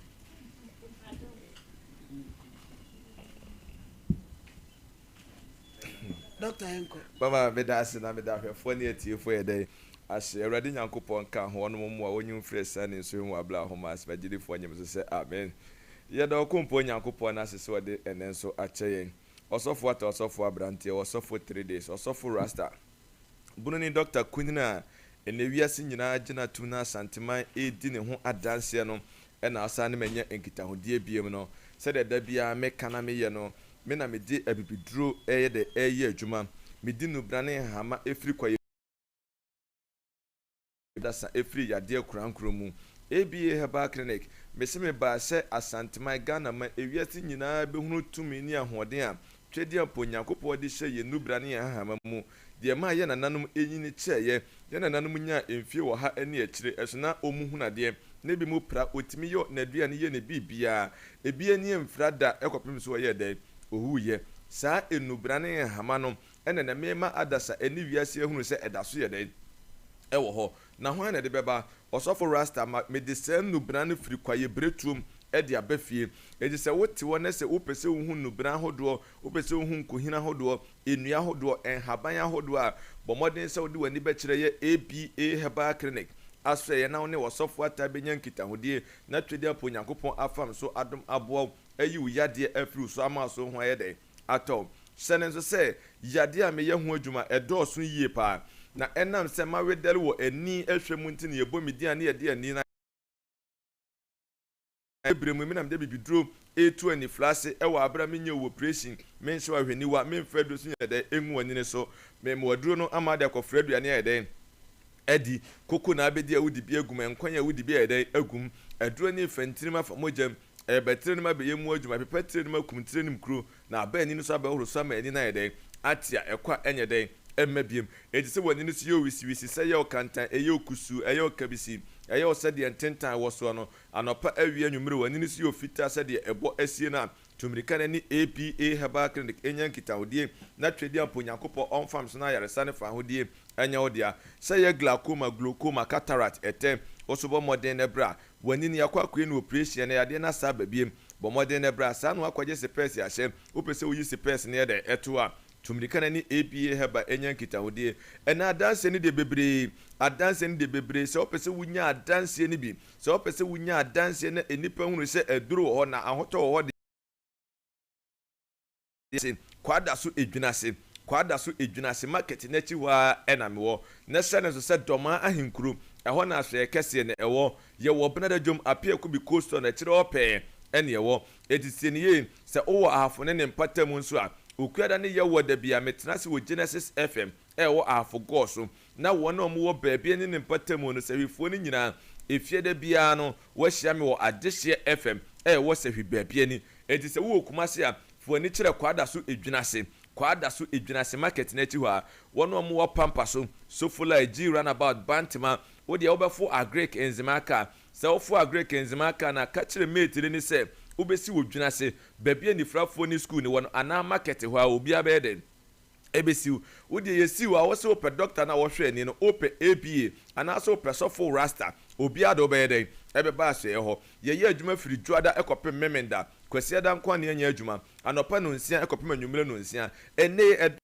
Doctor yɛnkɔ. Mama meda ase na meda ahwɛfoɔ ne atiefoɔ yɛ dɛn ase Awurade Nyankopɔn nka ho ɔnom mmoa wɔnyi wo mfiri asiane nsohwɛ mu wɔ abere ahoma ase ma gyedifoɔ nye me so sɛ amen Yɛda Okompuo Nyankopɔn no ase sɛ ɔde ɛnɛ nso akyɛ yɛn Ɔsɔfo Atta Ɔsɔfo Abranteɛ Ɔsɔfo Three Days Ɔsɔfo Rasta Bununi Dɔkta Kunyin a ɛnnɛ wiase nyinaa gye no atom na Asanteman redi ne ho adanseɛ no na ɔsan ne manya nkitahodie biom no, sɛdeɛ da biara meka na meyɛ no, me na mede abibiduro reyɛ dɛ reyɛ adwuma. Medi nnubena ne nhahama firi kwaeɛ dasa firi yadeɛ korankoro mu. ABA Herbal Clinic, mese mebaa sɛ Asanteman, Ghanaman, ewiase nyinaa bɛhunu tumi ne ahoɔden a Twedeɛ mpo Onyankopɔn de hyɛɛ yɛn nnubra ne yɛn nhahama mu, deɛ ɛmaa yɛn nananom nyini kyɛeɛ. Yɛn nananom nyaa mfie ɔha ne akyire, ɛso na wɔhunu adeɛ, na ebinom pira, wɔtumi yɔ n'aduane yɛ ne biribiara, ebi ani amfira da kɔpem sɛ ɔyɛɛ dɛn? Ɔwuiɛ. Saa nnubra ne nhahama no na na mema adasa ne wiase ahunu sɛ ɛda so yɛ dɛn? Ɛwɔ hɔ. Na hwan na ɛde bɛba? Ɔsɔfo Rasta ma mede saa nnubena no firi kwaeɛbiretuom de aba fie. Enti sɛ wote hɔ na sɛ wopɛ sɛ wohu nnubena ahodoɔ, wopɛ sɛ wohu nkohini ahodoɔ, nnua ahodoɔ, nhaban ahodoɔ a, bɔ mmɔden sɛ wode w'ani bɛkyerɛ yɛ ABA Herbal Clinic asoɛeɛ na wo ne ɔsɔfo ataa bɛnya nkitahodie na Twedeɛmpa Onyankopɔn afam so adom aboa wo ayi wo yadeɛ afiri wo so ama wo so ho ayɛ dɛn? Atɔ wo. Hyɛ no nso sɛ yadeɛ a meyɛ ho adwuma ɛdɔɔso yie paa na ɛnam sɛ mawedɛre wɔ ani hwɛ mu nti na yɛbɔ me din a na yɛde ani no ayɛ berɛ mu me na mede abibiduro retu anifira ase wɔ aberɛ a menyɛ wo oprehyɛn, menhyɛ wo ahwɛniwa, memfa aduro so nyɛ dɛn ngu w'anini so, mema wo aduro no ama wode akɔfra aduane ayɛ dɛn adi, koko na abɛdi a wode bi agu mu, nkwan a wode bi ayɛ dɛn agu mu, aduro no refa ntirim afa mogya mu, Ɛreba tire no mu abɛyɛ mu adwuma, ɛpepa tire no mu akum tire no mu kuro, na aba ani no so abɛhoro so ama ani no ayɛ dɛn? Ate a ɛkɔ a ɛnyɛ dɛn? Ɛmma biom. Enti sɛ w'ani no so yɛ wo wisiwisi, sɛ ɛyɛ wo kantan, ɛyɛ wo kusuu, ɛyɛ wo kabisi, ɛyɛ wo sɛdeɛ ntentan wɔ soɔ no, anɔpa, awia, anwummere, w'ani no so yɛ wo fitaa sɛdeɛ ɛbɔ asie no a, tu mmirika na ne APA Herbal Clinic nya nkitahodie na Twedeampo Onyankopɔn ɔmfam so na ayaresa ne fahodie nyɛ wo dea. Sɛ ɛyɛ glaucoma, glaucoma, cataract, ɛtɛ, wo so bɔ mmɔden na bra. W'ani no yakɔ akɔyɛ no oprehyɛn na yadeɛ no asa aba biem. Bɔ mmɔden na bra. Saa na woakɔgye sepɛɛse ahyɛ. Wopɛ sɛ woyi sepɛɛse no yɛ dɛn ɛto a, tu mmirika na ne ABA Herbal nya nkitahodie. Ɛnnɛ adanseɛ no deɛ bebree, adanseɛ no deɛ bebree. Sɛ wopɛ sɛ wonya adanseɛ no bi, sɛ wopɛ sɛ wonya adanseɛ na nnipa hunu sɛ aduro wɔ hɔ na ahotɔ wɔ hɔ deɛ, ase, Kwadaso Edwinase, Kwadaso Edwinase market no akyi hɔ ara na mewɔ. Na hyɛ no nso sɛ Dɔmaa Ahenkuro, ɛhɔ na asoɛeɛ kɛseɛ no ɛwɔ. Yɛwɔ Benada Dwom, Appiah Kubi Cold Store no akyire hɔ pɛɛ na ɛwɔ. Enti tie no yie, sɛ wowɔ Ahafo ne ne mpatamu nso a, Okuada ne Yɛwoɔ da biara metena ase wɔ Genesis FM a ɛwɔ Ahafo Gɔɔ so. Na wɔn a wɔwɔ baabi ne ne mpatamu no, Sahwifoɔ no nyinaa, efie da biara no wɔahyia me wɔ Adehyeɛ FM a ɛwɔ Sahwi baabi ani. Enti sɛ wowɔ Kumasi a, fa w'ani kyerɛ Kwadaso Edwinase, Kwadaso Edwinase market no akyi hɔ ara. Wɔn a wɔwɔ Pampa so, Sofolai, G Runabout, Bantama, wo deɛ wobɛfo Agric Nzemaa car. Sɛ wofo Agric Nzemaa car no a, ka kyerɛ mate no ne sɛ wobɛsi wɔ Dwinase, baabi a anifirafoɔ ne sukuu no wɔ no anaa market hɔ ara, obiara bɛyɛ dɛn? Ɛbɛsiw. Wo deɛ yɛsiw a, wose wopɛ doctor no a wɔhwɛ ani no, wopɛ ABA, anaasɛ wopɛ sɔfo rasta, obiara de wobɛyɛ dɛn? Ɛbɛba asoɛeɛ hɔ. Yɛyɛ adwuma firi Dwoada kɔpem Memenda, Kwasiada nko ara na yɛnyɛ adwuma, anɔpa nonsia kɔpem anwummere nonsia. Ɛnnɛ yi, ɛdɔ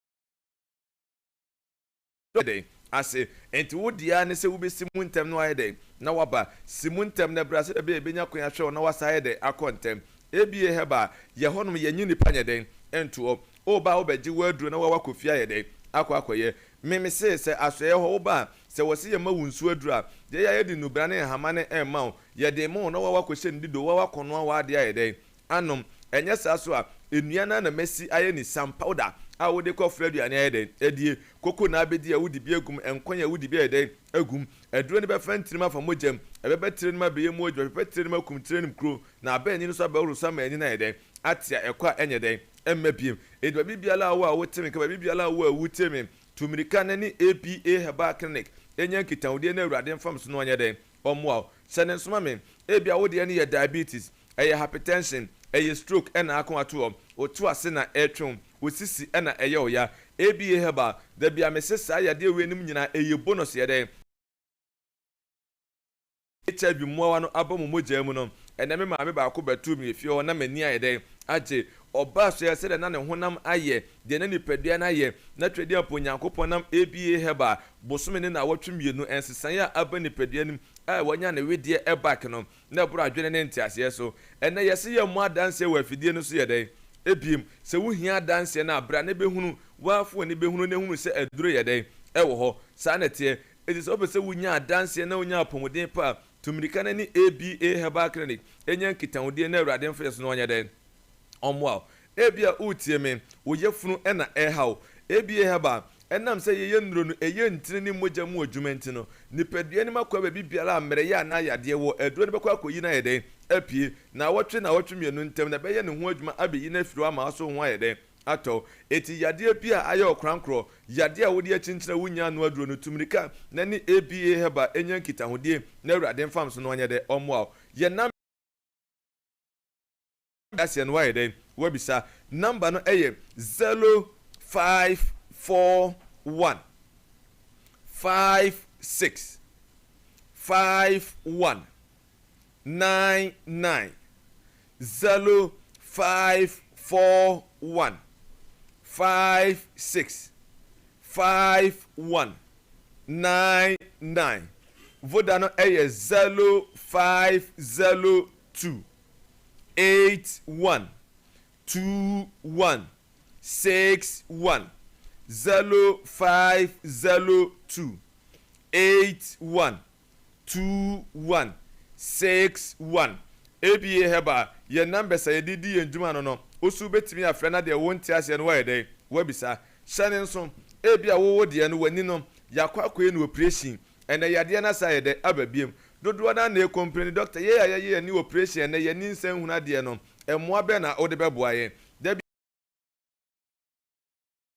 dɛn? Ase. Enti wo deɛ ara ne sɛ wobɛsi mu ntɛm na woayɛ dɛn? Na woaba. Si mu ntɛm na bra sɛdeɛ ɛbɛyɛ a yɛbɛnya kwan ahwɛ wo na woasan ayɛ dɛn? Akɔ ntɛm. ABA Herbal, yɛ hɔnom, yɛnnye nnipa nyɛ dɛn? Nto hɔ. Woba a wobɛgye w'aduro na woakɔ fie ayɛ dɛn? Akɔ akɔyɛ. Me mese sɛ asoɛeɛ hɔ woba a, sɛ wɔse yɛmma wo nsuo aduro a, deɛ ɛyɛ a yɛde nnubra ne nhama no rema wo. Yɛde rema wo na woakɔhyɛ no dido, woakɔnoa w'adeɛ ayɛ dɛn? Anom. Ɛnyɛ saa so a, nnua no ara na masi ayɛ ne siam powder a wode kɔfra aduane ayɛ dɛn? Adie. Koko na abɛdi a wode bi agum, nkwan a wode bi ayɛ dɛn? Agum. Aduro no bɛfa ntirim afa mogya mu, ɛbɛba tire no mu abɛyɛ mu adwuma, ɛbɛfa tire no mu akum tire no mu kuro, na aba ani no so abɛhoro so ama ani no ayɛ dɛn? Ate a ɛkɔ a ɛnyɛ dɛn? Ɛmma bio. Enti baabi biara a wowɔ a wote me nka, baabi biara a wowɔ a wutie me, tu mmirika na ne APA Herbal Clinic nyɛ nkitahodie na Awurade mfa me so na ɔnyɛ dɛn? Ɔmmoa wo. Hyɛ no nso ma me. Ebia wo deɛ no yɛ diabetes, ɛyɛ hypertension, ɛyɛ stroke na ako ato hɔ, wo to ase na ɛretwe wo, wo sisi na ɛyɛ wo ya. ABA Herbal, da bi a mese saa yadeɛ wei nom nyinaa ɛyɛ bonus yɛ dɛn? HIV mmoawa no aba mo mogyaa mu no, ɛnnɛ me maame baako bɛtoo me wɔ fie hɔ na m'ani ayɛ dɛn? Agye. Ɔbaa soɛ sɛdeɛ na ne honam ayɛ, deɛ na nipadua no ayɛ, na Twedeɛ mpo Onyankopɔn nam ABA Herbal bosome ne naawɔtwe mmienu nsesaeɛ a aba nipadua no mu a wanya ne wedeɛ back no, na ɛboro adwene ne nteaseɛ so. Ɛnnɛ yɛse yɛmmɔ adanseɛ wɔ afidie no so yɛ dɛn? Ebiem, sɛ wohia adanseɛ no a, bra na bɛhunu, woara fa w'ani bɛhunu na hunu sɛ aduro yɛ dɛn? Ɛwɔ hɔ. Saa na ɛteɛ. Enti sɛ wopɛ sɛ wunya adanseɛ na wunya apɔmuden pa a, tu mmirika na ne ABA Herbal Clinic nya nkitahodie na Awurade mfa yɛ so na ɔnyɛ dɛn? Ɔmmoa wo. Ebia woretie me, wo yafunu na ɛreha wo. ABA Herbal, ɛnam sɛ yɛyɛ nnuro no, ɛyɛ ntini ne mogya mu adwuma nti no, nipadua no mu akwaa baabi biara a mmerɛyɛ anaa yadeɛ wɔ, aduro no bɛkɔ akɔyi no ayɛ dɛn? Apue. Naawɔtwe naawɔtwe mmienu ntam na ɛbɛyɛ ne ho adwuma abɛyi no afiri hɔ ama aso ho ayɛ dɛn? atɔ. Enti yadeɛ bi a ayɛ ɔkorankorɔ, yadeɛ a wode akyinkyini a wonnya ano aduro no, tu mmirika na ne ABA Herbal nya nkitahodie na Awurade mfa mso na ɔnyɛ dɛ? Ɔmmoa wo. Yɛ number aseɛ no woayɛ dɛn? Woabisa. Number no yɛ 0541 56 51 9 9 0 5 4 1 5 6 5 1 9 9 Voda no yɛ 0 5 0 2 8 1 2 1 6 1 0 5 0 2 8 1 2 1 6 1 ABA Herbal, yɛn numbers a yɛde di yɛn dwuma no no, wo nso wobɛtumi afrɛ na deɛ wonte aseɛ no woayɛ dɛn? Woabisa. Hyɛ no nso, ebia wo wo deɛ no w'ani no yɛakɔ akɔyɛ no operation, ɛnɛ yadeɛ no asan ayɛ dɛn? Aba biom. Dodoɔ no ara na ɛcomplaini, doctor yei a yɛyɛ yɛn ani operation ɛnɛ yɛn ani nsan nhunu adeɛ no, mmoa bɛn na wode bɛboa yɛn? Da bi.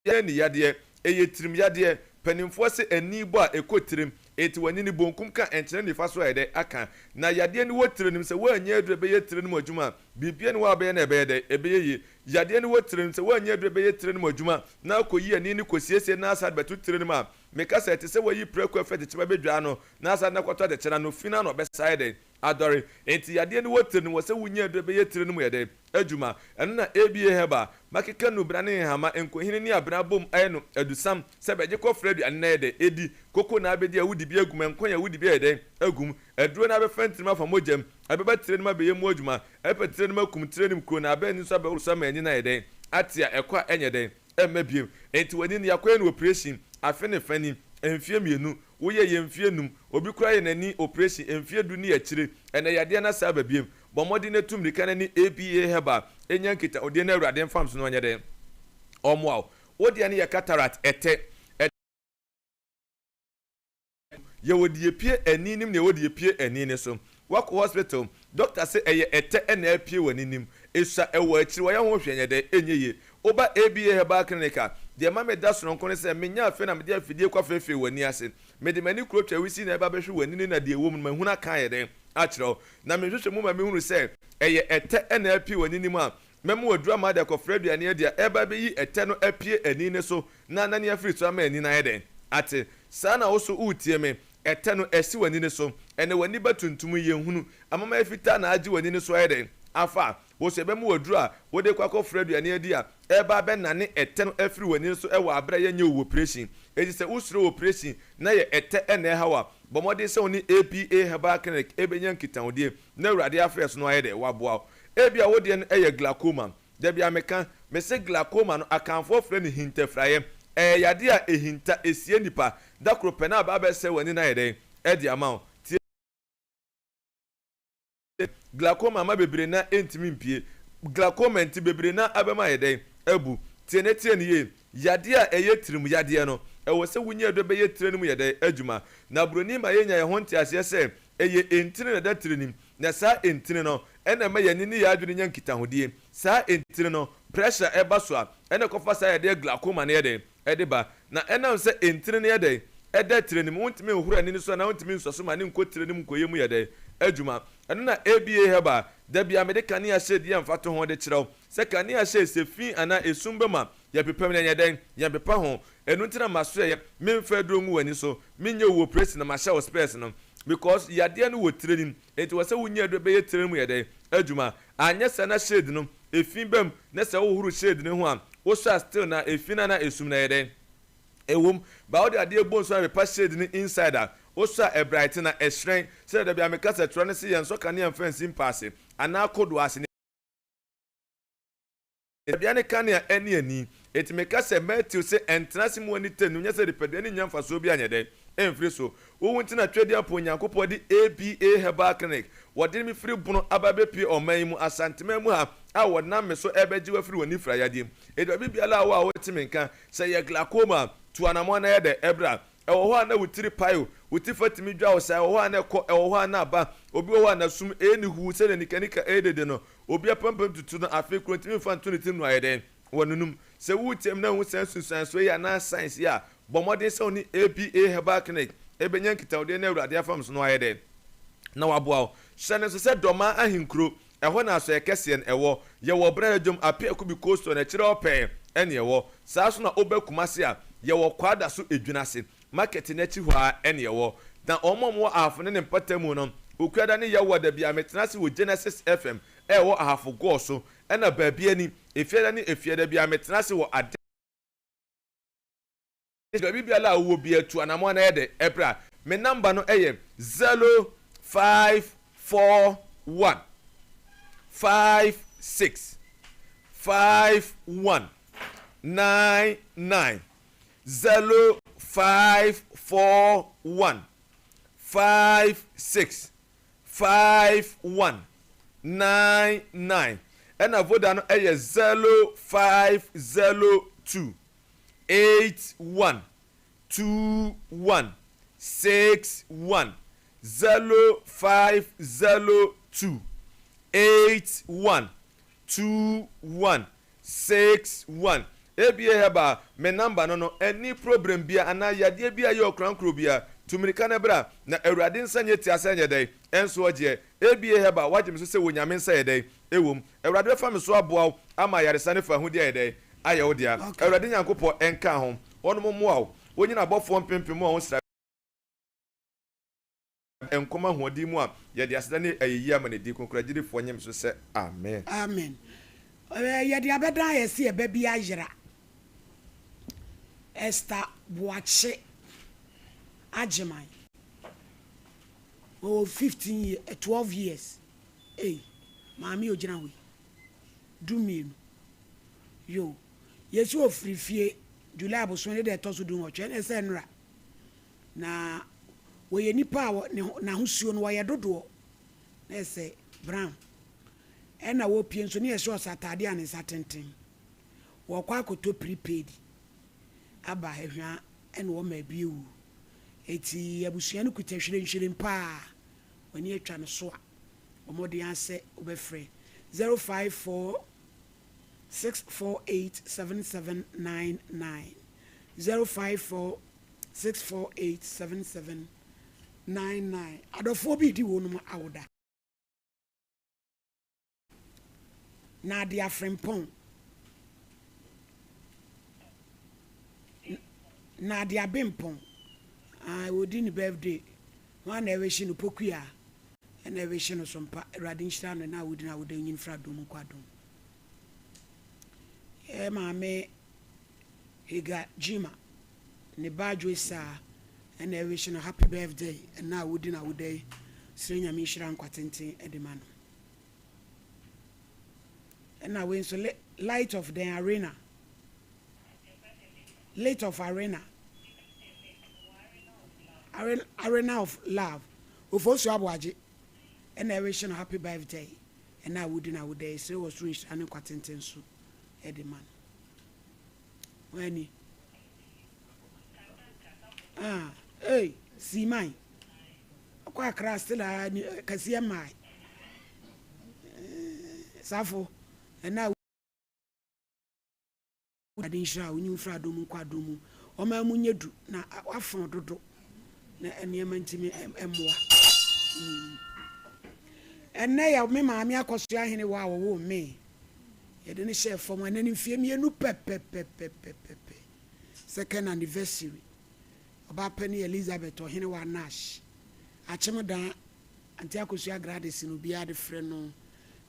Yɛ ani yadeɛ, ɛyɛ tirim yadeɛ. Panimfoɔ se ani bɔ a ɛkɔ tirim, enti w'ani no bonkum ka ɛnkyerɛ nifa so ayɛ dɛ aka. Na yadeɛ no wɔ tire no mu, sɛ woannya aduro a ɛbɛyɛ tire no mu adwuma a, biribiara nni hɔ a wobɛyɛ na ɛbɛyɛ dɛ, ɛbɛyɛ yie. Yadeɛ no wɔ tire no mu, sɛ woannya aduro a ɛbɛyɛ tire no mu adwuma na akɔyi ani no kɔsiesie na asan de bɛto tire no mu a, meka sɛ ɛte sɛ woayi prako afiri atɛkyɛm abɛdwaa no na asan de no akɔto atɛkyɛ no ano, fi no ano ɔbɛsan ayɛ dɛn? Adɔre. Enti yadeɛ no wɔ tire no mu, wɔ sɛ wonya aduro bɛyɛ tire no mu yɛ dɛn? Adwuma. Ɛno na ABA Herbal, makeka nnubena ne nhama, nkohini ne abena abom ayɛ no adusam sɛ bɛgye kɔfrɛ aduane na ayɛ dɛn? Edi. Koko na abɛdi a wodi bi agu mu, nkwan a wodi bi ayɛ dɛn? Agu mu. Aduro no abɛfa ntirim afa mogya mu, ɛbɛba tire no mu abɛyɛ mu adwuma, ɛbɛpa tire no mu akum tire no mu kuro na aba ani nso abɛworo so ama ani no ayɛ dɛn? Ate a ɛkɔ a ɛnyɛ dɛn? Ɛmma biom. Enti w'ani no yɛakɔyɛ no oprehyini afe ne fa ni, mfeɛ mmienu, woyɛ yɛ mfeɛ num, obi koraa yɛ n'ani oprehyini mfeɛ du ne akyire, ɛnɛ yadeɛ no asan aba biom. Bɔ mmɔden na tu mmirika na ne ABA Herbal nya nkitahodie na Awurade mfa mso na ɔnyɛ dɛn? Ɔmmoa wo. Wo deɛ no yɛ cataract, ɛtɛ. Yɛwɔ deɛ epie ani nim na yɛwɔ deɛ epie ani no so. Wakɔ hospital, doctor se ɛyɛ ɛtɛ na apue w'ani nim. Esua ɛwɔ akyiri, wɔyɛ ho hwɛ nyɛ dɛn, ɛnyɛ yie. Woba ABA Herbal Clinic a, deɛ ɛma meda sononko ne sɛ menya afei na mede afidie kɔ afeefee w'ani ase. Mede m'ani kuro twa wisi na ɛba bɛhwɛ w'ani no na deɛ ɛwɔ mu no mahunu aka ayɛ dɛn akyerɛ wo. Na mehwehwɛ mu ma mehunu sɛ ɛyɛ ɛtɛ na apue w'ani nim a, mɛma w'aduru ama ade akɔfra aduane adi a ɛreba abɛyi ɛtɛ no apue ani no so na anane afiri so ama ani no ayɛ dɛn? Ate. Saa na wo so woretie me. Ɛtɛ no, asi w'ani no so. Ɛnnɛ w'ani ba tuntum yi, yɛnhunu. Amama fitaa na agye w'ani no so ayɛ dɛn? Afa. Wo so yɛbɛma wo aduru a wode kɔ akɔfra aduane adi a ɛreba abɛnane ɛtɛ no afiri w'ani no so wɔ aberɛ a yɛnyɛ wo oprehyini. Enti sɛ wosuro oprehyini na yɛ ɛtɛ na ɛha wo a, bɔ mmɔden sɛ wo ne APA Herbal Clinic bɛnya nkitahodie na Awurade afrɛ so no ayɛ dɛn? Waboa wo. Ebia wo deɛ no yɛ glaucoma. Da bi a meka, mese glaucoma no Akanfoɔ frɛ no hintafiraeɛ. Ɛyɛ yadeɛ a ɛhinta, ɛsie nipa. Da koro pɛ na aba abɛsɛe w'ani no ayɛ dɛn? Adi ama wo. Tie Glaucoma ama bebree na ɛntumi mpue. Glaucoma nti bebree na abam ayɛ dɛn? Abu. Tie na tie no yie. Yadeɛ a ɛyɛ tirim yadeɛ no, ɛwɔ sɛ wonya aduro bɛyɛ tire no mu yɛ dɛn? Adwuma. Na buroni ma yɛnya yɛn ho nteaseɛ sɛ ɛyɛ ntini na ɛda tire no mu. Na saa ntini no na ɛma yɛn ani ne yɛn adwene nya nkitahodie. Saa ntini no, pressure ɛba so a, ɛna ɛkɔfa saa yadeɛ glaucoma no yɛ dɛn? Ɛde ba. Na ɛnam sɛ ntini no yɛ dɛn? Ɛda tire no mu, wontumi nhohoro ani no so anaa wontumi nsɔ so ma ne nkɔ tire no mu nkɔyɛ mu yɛ dɛn? Adwuma. Ɛno na ABA Herbal, da biara mede kanea shade yɛ mfatoho de kyerɛ wo sɛ kanea shade sɛ fi anaa esum ba mu a, yɛpepam no ɛnyɛ dɛn? Yɛmpepa ho. Ɛno nti na masoɛeɛ, memfa aduro ngu w'ani so, menyɛ wo operation na mahyɛ wo spɛɛs no. Because yadeɛ no wɔ tire no mu, enti wɔ sɛ wonya aduro bɛyɛ tire no mu yɛ dɛn? Adwuma. Anyɛ saa na shade no, efi ba mu, na sɛ wohohoro shade no ho a, wosɔ a still na efi no anaa esum no ɛyɛ dɛn? Ɛwom, but wode adeɛ bɔ nsu na pepa shade no inside a, wosɔ a ɛbrighten na ɛhyerɛn. Sɛdeɛ da biara meka sɛ, twerɛ no se yɛnsɔ kanea mfa nsi mpa ase anaa kodoɔ ase. Nipadua ne kanea ɛne ani. Enti meka sɛ, Mateo se, Ɛntena ase mu ani tɛ no, nyɛ sɛ nipadua no nnya mfasoɔ biara nyɛ dɛn? Ɛmfiri so. Wo wo nti na Twedeapo Onyankopɔn de ABA Herbal Clinic, wɔde me firi Bono aba abɛpue ɔman yi mu, Asanteman mu ha, a wɔnam me so ɛrebɛgye wo afiri w'anifira yadeɛ mu. Enti baabi biara a wo a wote me nka, sɛ ɛyɛ glaucoma a, tu anamɔn na yɛ dɛn? Ɛbra. Ɛwɔ hɔ a na wo tiri pae o, wo ti fa tumi dwa wo saa, ɛwɔ hɔ a na ɛkɔ, ɛwɔ hɔ a na aba. Obi wɔ hɔ a n'asom ɛnni huu sɛdeɛ nikanika ɛredede no, Obi apampam tutu no, afei koro ntumi mfa nto ne tirim no ayɛ dɛn? Wanunum. Sɛ woretie me na wuhu saa nsunsuansoɔ yi anaa signs yi a, bɔ mmɔden sɛ wo ne ABA Herbal Clinic bɛnya nkitahodie na Awurade afam so na wayɛ dɛn? Na waboa wo. Hyɛ no nso sɛ Dɔmaa Ahenkuro, ɛhɔ na asɔeɛ kɛseɛ no ɛwɔ. Yɛwɔ Brɛrɛ Dwom, Apiakubi Coastal no akyire hɔ pɛɛ ɛne ɛwɔ. Saa nso na woba Kumasi a, yɛwɔ Kwadaso Edwinase. Market no akyi hɔ ara ɛne ɛwɔ. Na wɔn a wɔwɔ Ahafo ne ne mpɔtam no, Okuada ne Yawoada biara metena ase wɔ Genesis FM a ɛwɔ Ahafo Gɔɔ so, ɛna baabi ani, Efiada ne Efiada biara metena ase wɔ Ade. Baabi biara a wowɔ biara tu anamɔn na yɛ dɛ bra. Me number no yɛ 0541 56 51 99. 0541 56 51 99 ɛna voda no yɛ 0502 81 21 61 0502 81 21 61 Ebia Herbal me number no no ɛnni problem bia anaa yadeɛ bi a ɛyɛ ɔkorankoro bia tu mirika na bra na awurade nsa nyɛ tia sɛ nyɛ dɛn ɛnso ɔgyeɛ Ebia Herbal wagye me so sɛ wɔ Nyame nsa yɛ dɛn ɛwom Awurade bɛfa me so aboa wo ama ayaresa ne fahodie ayɛ dɛn ayɛ wo dea Awurade Nyankopɔ ɛnka ho ɔnom mmoa wo ɔnyina abɔfoɔ mpempem a ɔnsra. Nkɔm ahoɔden mu a, yɛde aseda ne ayɛyie ama ne din kronkron. Agyidifoɔ nye me so sɛ, Amen. Amen. Yɛde abɛdan ayɛ sɛ yɛba bi ayera. Esther Boakye Agyeman. Ɔwɔ 15 years, 12 years. Ei, maame a ogyina hɔ yi, 12. Yo, yɛsi ofiri fie July bosome ne da ɛtɔ so 18, ɛna ɛsɛ nnora. Na wɔyɛ nnipa a wɔ ne ho n'ahosuo no wɔyɛ dodoɔ na yɛ sɛ brown. Ɛna wɔpie nso ne yɛhyɛ ɔsɛ ataadeɛ a ne nsa tenten. Wɔkɔ akɔtɔ prepaid aba ahwia ɛna wɔma abi awu. Eti abusua no kuta hwirenhwiren paa. W'ani atwa no so a, bɔ mmɔden ara sɛ wobɛfrɛ 054 648 7799, 054 648 7799. Adɔfoɔ bi redi wɔnom awoda. Nadia Frimpong, Nadia Bimpong, ah, wɔdi ne birthday. Hwan na ɛrehye no? Pokuya ɛna ɛrehye no so mpa. Awurade nhyira no na wodi no awoda nyin fra dom nkɔ adom. Yɛ maame Higa Jima ne ba Adwoe Saa ɛna ɛrehye no happy birthday ɛna a wodi no awoda yi. Srɛ Nyame nhyira nkwa tenten ɛde ma no. Ɛna wei nso Light of the Arena. Light of Arena. Arena of Love. Ofosu Aboagye ɛna ɛrehye no happy birthday ɛna a wodi no awoda yi. Srɛ wɔ soro nhyira ne nkwa tenten so ɛde ma no. Wani. Ah, hey, Siman. Ɔkɔ Accra still a kɛseɛ mmae. Safo, ɛna Awurade nhyira wo, nyi wo mfiri adom mu nkɔ adom mu. Ɔman mu nyɛ du na wafɔn dodo na nneɛma ntumi mmoa. Ɛnnɛ yɛ me maame Akɔsoa Ahene wɔ a wɔwoo me. Yɛde no hyɛɛ fam ɛnnɛ no mfeɛ mmienu pɛpɛpɛpɛpɛpɛ. Second anniversary. Ɔbaa panin Elizabeth Ɔhenewa Nash. Akyem Dan Auntie Akosua Gladys na obiara de frɛ no.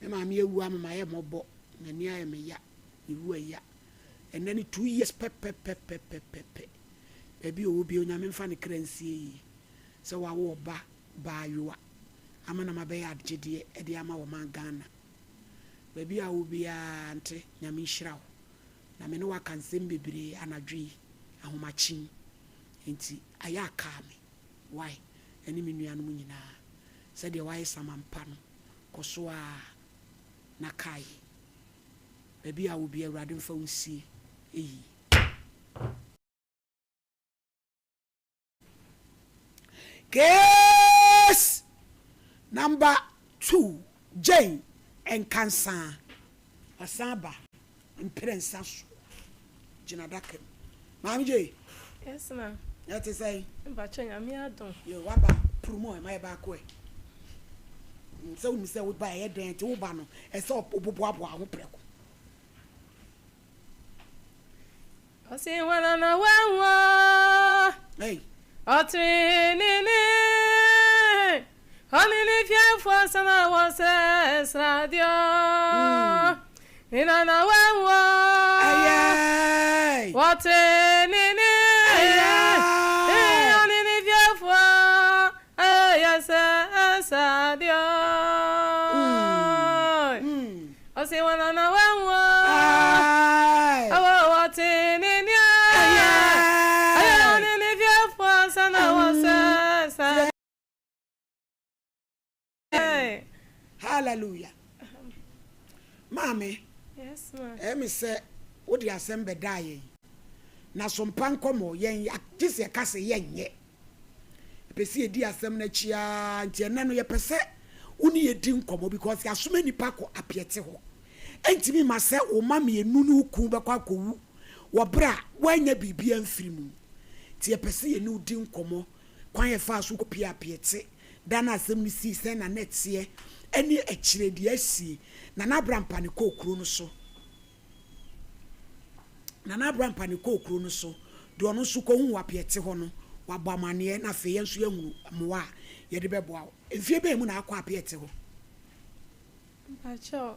Me maame awu ama mayɛ mmɔbɔ, m'ani ayɛ me ya, me wu ɛya. Ɛnnɛ ne 2 years pɛpɛpɛpɛpɛpɛ. Baabi a ɔwɔ biara Onyame mfa ne kra nsie yie. Sɛ wawo ɔba baayewa ama na mabɛyɛ agyedeɛ de ama ɔman Ghana. Baabi a wowɔ biara Auntie Nyame nhyira wo. Na me ne wo aka nsɛm bebree anadwo yi, ahomakye yi. Enti ayɛ a kaa me. Wai, ɛne me nuanom nyinaa. Sɛdeɛ woayɛ samampa no, kɔ so ara na kae yɛn. Baabi a wowɔ biara, Awurade mfa wo nsie yie. Case number 2, Jane Nkansah, wasan aba mprɛnsa so gyina adaka mu. Maame Jane. Yes ma. Ɛte sɛn? Mpakyɛ Nyame adom. Yo, waba puru mu ɛ, ma yɛ baako ɛ. Sɛ wonim sɛ woba ɛyɛ dɛn nti woba no, ɛsɛ woboaboa ho prɛko. Ɔse hwana na wanwuo Ɔtrenene Ɔne ne fiefoɔ nsɛm a wɔsɛ sradeɛ Hena na wanwuo Ɔtrenene Ɔne ne fiefoɔ ɛyɛ sɛ sradeɛ Ɔse hwana na wanwuo Ɛwɔ wɔte ne nea Ɛyɛ ɔne ne fiefoɔ ansa na wɔsɛ sa Hallelujah. Maame, Yes ma. ɛyɛ me sɛ wode asɛm bɛdaa yɛn. Na so mpa nkɔmmɔ, yɛn gye sɛ yɛka sɛ yɛnyɛ. Yɛpɛ sɛ yɛdi asɛm no akyi ara nti ɛnnɛ no yɛpɛ sɛ wo ne yɛdi nkɔmmɔ because yɛasoma nnipa kɔ apiɛte hɔ. Ɛntumi mma sɛ wo mma mmienu ne wo kunu bɛkɔ akɔwu wɔ berɛ a woannya biribi amfiri mu. Nti yɛpɛ sɛ yɛne wo di nkɔmmɔ, kwan a yɛfaa so kɔpie apiɛte, da no a asɛm no sii, sɛn na na ɛteɛ, ɛne akyire deɛ asie. Nana Abrampane kɔɔ kuro no so. Nana Abrampane kɔɔ kuro no so, deɛ ɔno nso kɔhuu wɔ apiɛte hɔ no, Wabɔ amanneɛ na afei yɛn nso yɛahunu mmoa a yɛde bɛboa wo. Mfeɛ bɛn mu na akɔ Apeɛte hɔ? Mpakyɛw,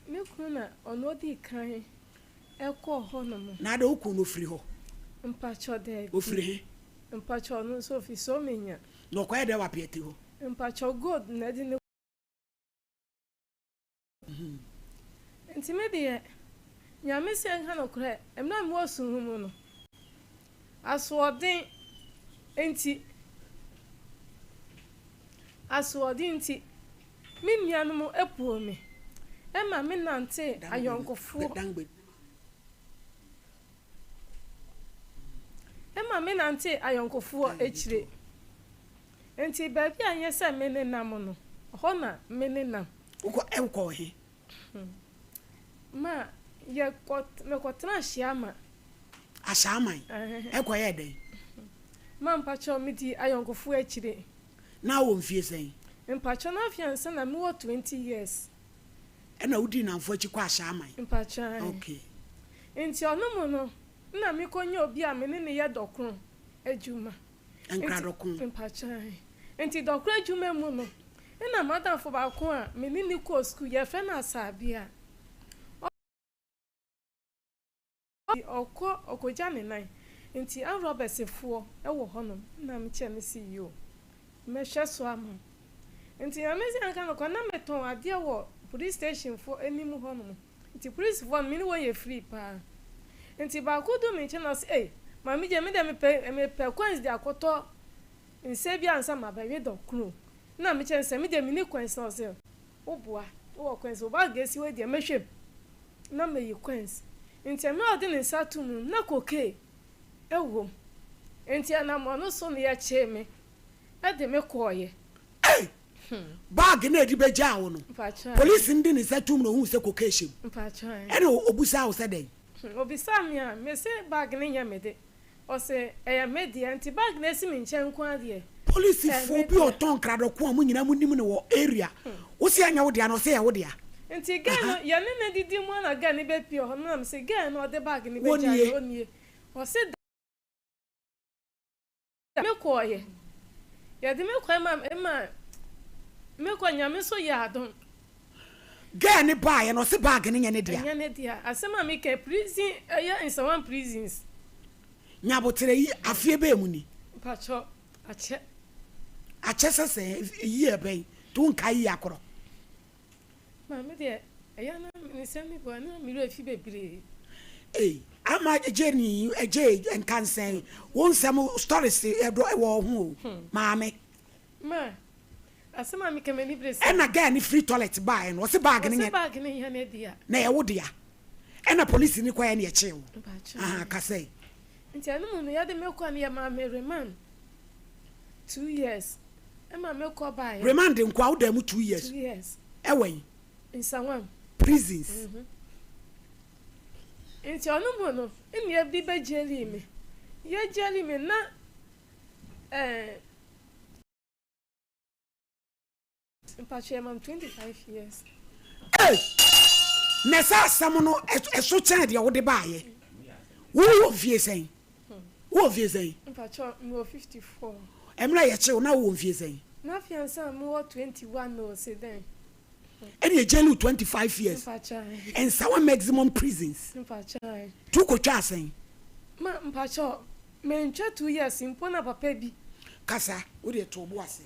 me kunu na ɔno odii kan kɔɔ hɔ nom. Na adɛn wo kunu no ofiri hɔ? Mpakyɛw, daabi. Ofiri he? Mpakyɛw, ɔno nso ofi Somenya. Na ɔkɔyɛ dɛn wɔ Apeɛte hɔ? Mpakyɛw, gold na ɛde no. Nti me deɛ, Nyame se nka nokorɛ, mmerɛ a mewɔ sum mu no, asoɔden nti, asoɔden nti, me nuanom poo me, ɛma me nantee ayɔnkofoɔ, ɛma me nantee ayɔnkofoɔ akyire. Enti baabi a ɛnyɛ sɛ me nenam no, ɛhɔ na me nenam. Wokɔ ɛ wokɔɔ he? Ma yɛkɔ mekɔtenaa Hyiama. Ashaiman? Ɛhɛn. Ɛkɔyɛɛ dɛn? Ma mpakyɛw medii ayɔnkofoɔ akyire. Na wowɔ mfie sɛn? Mpakyɛw na afei ansa na mewɔ 20 years. Ɛna wodii nnamfoɔ akyi kɔɔ Ashaiman? Mpakyɛw ae. Okay. Nti ɔno mu no, nna mekɔnya obi a me ne no yɛ dɔkono adwuma. Nkradɔko. Mpakyɛw. Nti dɔkoro adwuma mu no, nna m'adamfo baako a me ne no kɔɔ sukuu, yɛfrɛ no Asabea. Ɔkɔ ɔkɔgya ne nan. Nti armed robbers foɔ wɔ hɔnom. Nna mekyerɛ no se yoo, mɛhwɛ so ama wo. Nti Nyame se anka nokorɛ, na metɔn adeɛ wɔ police station foɔ anim hɔnom. Nti polisfoɔ no me ne wɔn yɛ free paa. Nti baako duu me nkyɛn na ɔse ei maame Jane me deɛ mepɛ mepɛ coins de akɔtɔ nsa bi ansa mabɛwe dɔkono. Na me kyerɛ no sɛ me deɛ menni coins na ɔse wo boa wowɔ coins wo bag esi hɔ yi deɛ mɛhwɛ mu na mayi coins. Nti mmerɛ a ɔde ne nsa too mu no na cocaine wɔ mu. Nti ɛnam ɔno so no yɛkyee me de me kɔɔeɛ. Ei! Bag no a ɛde bɛgyaa wo no, polisini no de ne nsa toom na ɔhuu sɛ cocaine hyɛ mu. Ɛnna ɔbisaa wo sɛ dɛn? Ɔbisaa me a, mese bag no nyɛ me de. Ɔse ɛyɛ me dea, nti bag no asi me nkyɛn nko ara deɛ, ɛyɛ me Polisifoɔ bi dea. a ɔtɔn nkradɔko a mo nyinaa monim no wɔ area, wo se ɛnyɛ wo dea na ɔse ɛyɛ wo dea. Nti girl no, yɛne no didi mu ara na girl no bɛpue hɔ no na mese girl no a ɔde bag no bɛgyaa me, ɔnie. Ɔse Da me kɔɔeɛ. Yɛde me kɔɛ ma ma me kɔ Nyame nso yɛ adom. Girl no baeɛ no ɔse bag no nyɛ ne dea. Ɛnyɛ ne dea. Asɛm a meka yi prison ɛyɛ Nsawam prisons. Nyaboterɛ yi afeɛ bɛɛ mu ni? Mpakyɛw akyɛ. Akyɛ sɛ sɛn? Year bɛn? Nti wonkae year korɔ? Maame deɛ ɛyɛ na ne nsɛm no bi wɔ na me werɛ fi bebree. Ei ama Jenny Adjei nkansɛn wo nsɛm stories ɛdɔ ɛwɔ wo ho o maame. Ma asɛm a meka m'ani bere sɛ. Ɛna girl no firi toilet baeɛ no ɔse bag no nyɛ. Ɔse bag no nyɛ ne dea. Na ɛyɛ wo dea. Ɛna police no kɔeɛ na yɛkyee wo. Ahaa kasa yi. Nti ɛno mu no yɛde me kɔ no yɛmaa me remand 2 years. Ɛma me kɔ baeɛ. Remand nkoa wo daa mu 2 years. 2 years. Ɛwɔ yi. Nsawam. Prisons. Nti ɔno mu no nua bi bɛ jaili me. Yɛ jaili me na ɛɛ. Mpakyɛ yɛ ma me 25 years. Ei! Na saa asɛm no ɛso kyɛn deɛ wode baayɛ. Wowɔ mfie sɛn? Wowɔ mfie sɛn? Mpakyɛ mewɔ 54. Mmerɛ yɛkye wo na wowɔ mfie sɛn? Na afei ansa mewɔ 21 o se dɛn. Ɛne ɛjaili wo 25 years. Mpakyɛ. Nsawa maximum prisons. Mpakyɛ. Tu kɔtwa asɛn? Ma mpakyɛ mentwa 2 years mpo na papa bi. Kasa wode to bo ase.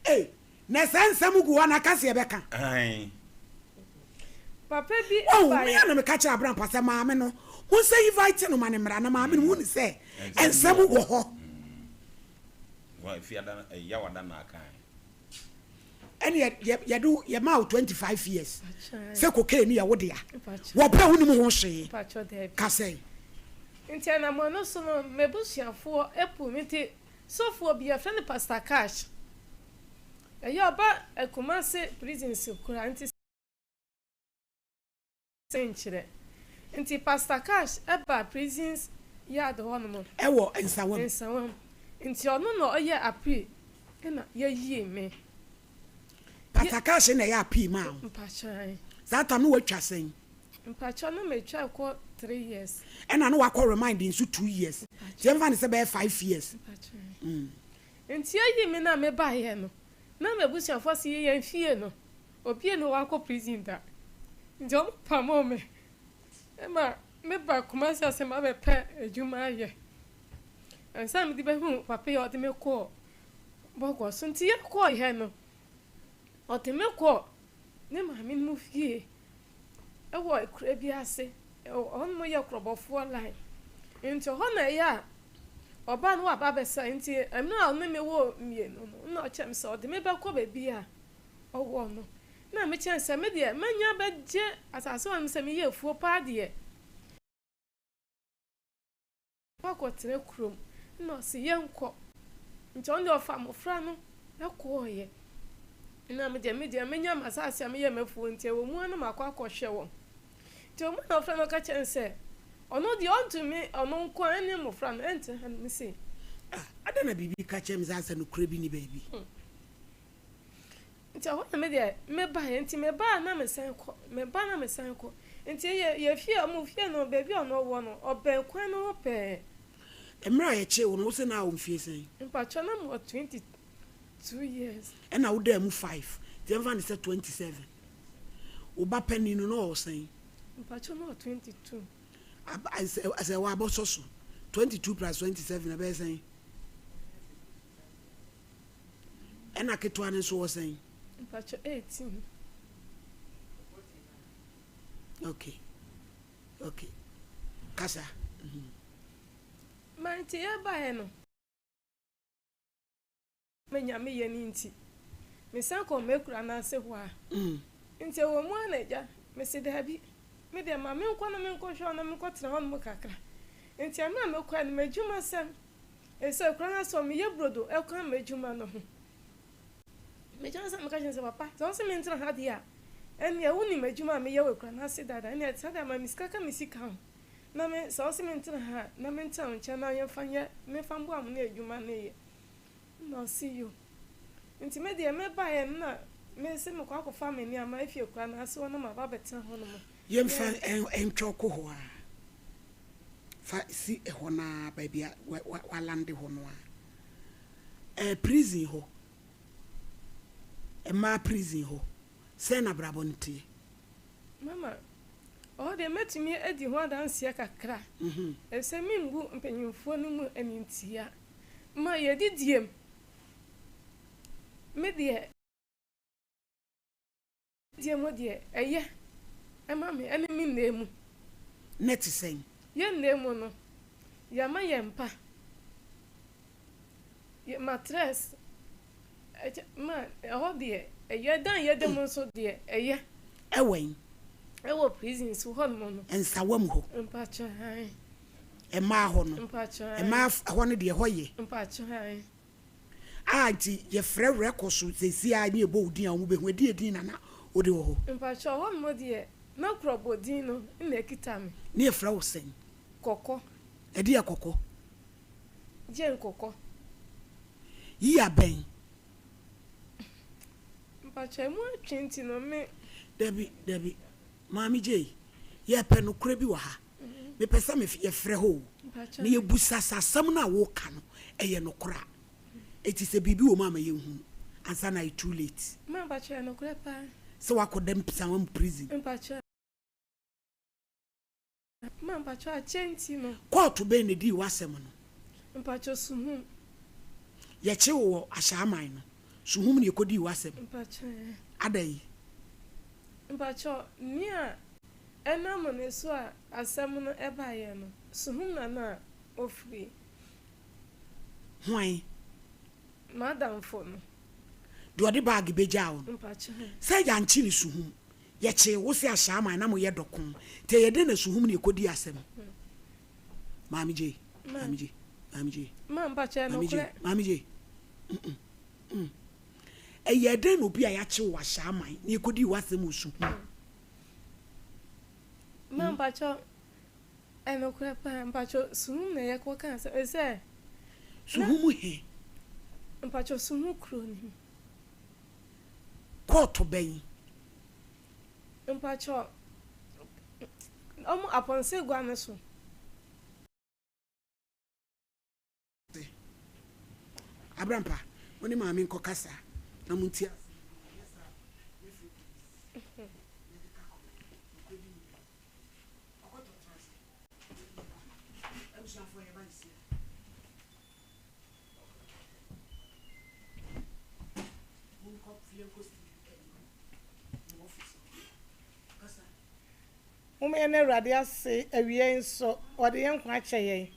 Ei! Na saa nsɛm gu hɔ na ka sɛ yɛbɛka. Papa bi Oh, baeɛ. me a na meka kyerɛ Abrampa sɛ maame no, monsan invite no ma no mmra na maame no hu no sɛ nsɛm wɔ hɔ. Ɛne yɛde yɛmaa wo 25 years sɛ cocaine no yɛ wo dea wɔ berɛ a wonim ho hwee. Ka sɛn? Nti anammɔn no so no, m'abusuafoɔ puu me nti sɔfoɔ bi yɛfrɛ no Pastor Cash. Ɛyɛ ɔba Kumasi prisons koraa nti sɛ nkyerɛ. Nti Pastor Cash ba prisons yard hɔnom. Ɛwɔ Nsawam. Nsawam. Nti ɔno na ɔyɛ appeal ɛna yɛyii me. Pastor Cash na ɛyɛ appeal maa wo. Mpakyɛw. Saa tam no watwa sɛn? Mpakyɛw na matwa kɔ 3 years. Ɛna na wakɔ remand nso 2 years. Nti yɛmfa no sɛ bɛyɛ 5 years. Nti yɛyii me no a mebaeɛ no, na m'abusuafoɔ se yɛn fie no, obi nni hɔ a wakɔ prison da. Nti wɔn pamoo me ma meba Kumasi ase mabɛpɛ adwuma ayɛ. Ansa na mede bɛhuu papa yi a ɔde me kɔɔ Bɔkɔ so. Nti yɛkɔeɛ no, ɔde me kɔɔ ne maame no fie wɔ akura bi ase. Ɛhɔnom yɛ Korɔbɔfoɔ line. Nti ɛhɔ na ɛyɛ a ɔbaa no waba abɛsa. Nti mmerɛ a ɔne me wɔ mmienu no, na ɔkyerɛ me sɛ ɔde me bɛkɔ baabi a ɔwɔ no. Na mekyerɛ no sɛ me deɛ manya bɛgye asase hɔ nom sɛ meyɛ afuo paa deɛ. Wakɔtena kurom na ɔse yɛnkɔ nti ɔno deɛ ɔfa mmɔfra no kɔɔeɛ na me deɛ me deɛ menya m'asase a meyɛ m'afuo nti ɛwɔ mu a na makɔ akɔhwɛ wɔn nti ɔmu na ɔfrɛ no ɔka kyerɛ no sɛ ɔno deɛ ɔntumi ɔno nko a ɛne mmɔfra no ɛntena ha no me se Ah, adɛn na biribi ka kyerɛ me sɛ asɛ nokorɛ bi ni baabi? Nti ɛhɔ na me deɛ me baeɛ nti me ba a na me san kɔ me ba na me san kɔ nti yɛ yɛ fie ɔmo fie no baabi a ɔno ɔwɔ no ɔbɛn kwan no ho pɛɛ. Mmerɛ a yɛkyee wo no wo se na wɔ mfie sɛn? Mpakyɛw na me wɔ 22 years. Ɛna wo daa mu five nti yɛnfa no sɛ 27. Wo ba panin no na ɔwɔ sɛn? Mpakyɛw na ɔwɔ 22. Aba sɛ sɛ wabɔsɔ so 22 plus 27 ɛbɛyɛ sɛn? Ɛna ketewa no nso wɔ sɛn? Mpakyɛ 18. Okay. Okay. Kasa. Mm -hmm. Ma nti yɛbaeɛ no manya meyɛ no nti mesan kɔɔ m'akura no ase hɔ a mm. nti ɛwɔ mu a na agya mese daabi me deɛ ma menkɔ na menkɔhwɛ hɔ na menkɔtena hɔ nom kakra nti ɛmɛ a mekɔɛ no m'adwuma sɛm Efisɛ kura no sɛ meyɛ brodo ka m'adwuma no ho. Megyina sɛ meka kyerɛ no sɛ, Papa, sɛ wose mentena ha deɛ a, ɛnneɛ wonim adwuma a meyɛ wɔ akura no ase dada, ɛnneɛ saa deɛ ma me sika ka me sika ho, na me, sɛ wose mentena ha a, na mentena wo nkyɛn na yɛmfa nyɛ, memfa mboa mo ne adwuma no yɛ. Ɛna ɔse, Yo. Nti me deɛ mebaeɛ no na mese mekɔ akɔfa me nneɛma afi akura no ase hɔ na maba abɛtena hɔnom. Yɛmfa ntwɔko hɔ ara. Fa si ɛhɔ no ara baabi a walande hɔ no ara. Ɛɛ prison hɔ, mmaa prison hɔ, sɛn na abrabɔ no teɛ? Mama, ɛhɔ deɛ mɛtumi adi ho adanseɛ kakra, efisɛ membu mpanyimfoɔ no mu animtia. Ma yɛdidiem, me deɛ. Deɛ mu deɛ ɛyɛ ma me ɛne me nna mu. Nɛ te sɛn? Yɛn nna mu no, yɛama yɛn mpa, yɛ matress, ɛkyɛ ma ɛhɔ deɛ ɛyɛ, dan yɛda mu nso deɛ ɛyɛ. Ɛwɛn? Ɛwɔ prisons hɔ nom no. Nsawam hɔ? Mpakyɛ ae. Mmaa hɔ no? Mpakyɛ ae. Mmaa hɔ no deɛ ɛhɔ yɛ? Mpakyɛ ae. A nti yɛfrɛ werɛ kɔ so seesei ara ne yɛbɔ wo din a wɔn bɛhu. Ɛdeɛn din na na wode wɔ hɔ? Mpakyɛw, hɔ nom deɛ na korɔbɔ din no na ɛkita me. Ne yɛfrɛ wo sɛn? Kɔkɔ. Ɛdeɛn kɔkɔ? Jane Kɔkɔ. Year bɛn? Mpakyɛw, emu atwe nti no me. Dabi, dabi, Maame Jane, yɛpɛ nokorɛ bi wɔ ha. Mepɛ sɛ me yɛfrɛ hɔ o, na yɛbusa sɛ asɛm no a woka no ɛyɛ nokorɛ a. Enti sɛ biribi wɔ mu a ma yɛnhunu ansa na ayɛ too late. Ma mpakyɛ ɛyɛ nokorɛ paa. Sɛ wakɔ dɛm Nsawam prison. Mpakyɛ ma mpakyɛ akyɛ nti no. Kɔɔto bɛn na ɛdii w'asɛm no? Mpakyɛ Suhum. Yɛkye wo wɔ Ahyɛaman no, Suhum na yɛkɔdii w'asɛm. Mpakyɛ. Adɛn? Mpakyɛ nea Ɛnam ne so a asɛm no baeɛ no, suhum na na ɔfiri. Hwan? M'adamfo no. Deɛ ɔde baage bɛgyaa wo no. Mpakyɛ. Sɛ yɛankye no suhum. Yɛkyee wo se Ahyɛaman na moyɛ dɔko. Nti ɛyɛ dɛn na suhum na ɛkɔdii asɛm? Maame Gyei, Maame Gyei, Maame Gyei. Ma mpakyɛ Maame Gyei, nokorɛ. Maame Gyei. Mm-mm, mm. Ɛyɛ dɛn na obi a yɛakye wo wɔ Ahyɛaman na yɛkɔdii w'asɛm wɔ suhum? Ma mpakyɛw ɛnokorɛ paa mpakyɛw suhum na yɛkɔ kaa sɛ ɛsɛ. Suhum he? Mpakyɛw suhum kuro no mu. Kɔɔto bɛn? Mpakyɛw ɔmo apɔnse gua no so. Abrampa, wo ne maame nkɔ kasa na mo nti ase. Nyɛ saa a, mɛfrɛ polisi. Mɛkeka kɔ. Nokorɛ bi nni mu. Ɔkɔtɔ tra ase. Yɛba. Abusuafoɔ yɛba nsia. Monkɔ fie nkɔ studio ɛyi mo office hɔ. Kasa. Momma yɛnna Awurade ase awia yi nso, ɔde yɛn nkwa akyɛ yɛn.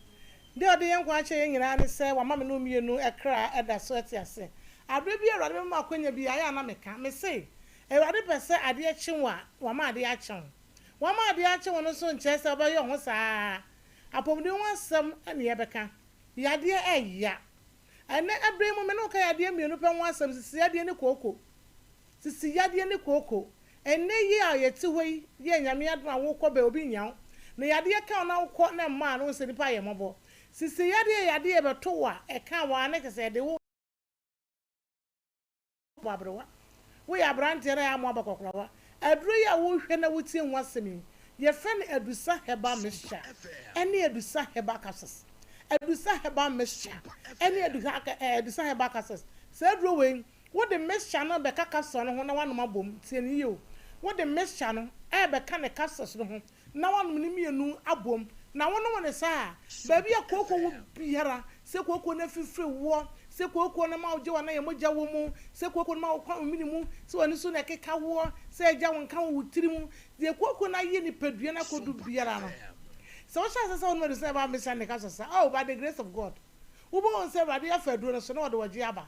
Deɛ ɔde yɛn nkwa akyɛ yɛn nyinaa ne sɛ wama me ne wo mmienu kra da so te ase. Aberɛ biara Awurade bɛma me akwanya biara, ɛyɛ a na meka. Mese, Awurade pɛ sɛ adeɛ kye wo a, wama adeɛ akye wo. Wama adeɛ akye wo no nso nkyerɛ sɛ wobɛyɛ wo ho saa ara. Apɔmuden ho asɛm na yɛbɛka. Yadeɛ ɛya. Ɛnnɛ ɛberɛ yi mu me ne wo ka yadeɛ mmienu pɛ ho asɛm, sisi yadeɛ ne kooko. Sisi yadeɛ ne kooko. Ɛnnɛ yi a yɛte hɔ yi yɛ Nyame adom a wokɔ bɛ obi nnya wo. Na yadeɛ ka wo na wokɔ na ɛmma a na wohu sɛ nipa ayɛ mmɔbɔ. Sisi yadeɛ yɛ yadeɛ a ɛbɛto wo a ɛka wo ara na kyerɛ sɛ ɛde wo bɔ aberewa. Woyɛ aberanteɛ na yɛamoa aba kɔkorawa. Aduro yi a wohwɛ na wotie ho asɛm yi, yɛfrɛ no Adusa Herbal Mixture ɛne Adusa Herbal Capsules. Adusa Herbal Mixture ɛne Adusa Herbal Capsules. Saa aduro wei, wode mixture no bɛka capsule no ho na woanom abom. Tie no yie o. Wode mixture no ɛrebɛka ne capsules no ho na woanom ne mmienu abom. Na wonom no saa a, baabi a kooko wɔ biara, sɛ kooko no afifiri woɔ, sɛ kooko no ma wogye w'anan a mogya wɔ mu, sɛ kooko no ma wokɔ wo mene mu, sɛ w'ani so na ɛkeka woɔ, sɛ ɛgya wo nka wɔ wo tiri mu, deɛ kooko no ayɛ nipadua no akɔdu biara no, sɛ wohyɛ aseɛ sɛ wonom aduro sɛ ɛba mmesa ne ka so sa, oh, by the grace of God, wobɛhu sɛ Awurade afa aduro no so na ɔde ɔgyeɛ aba.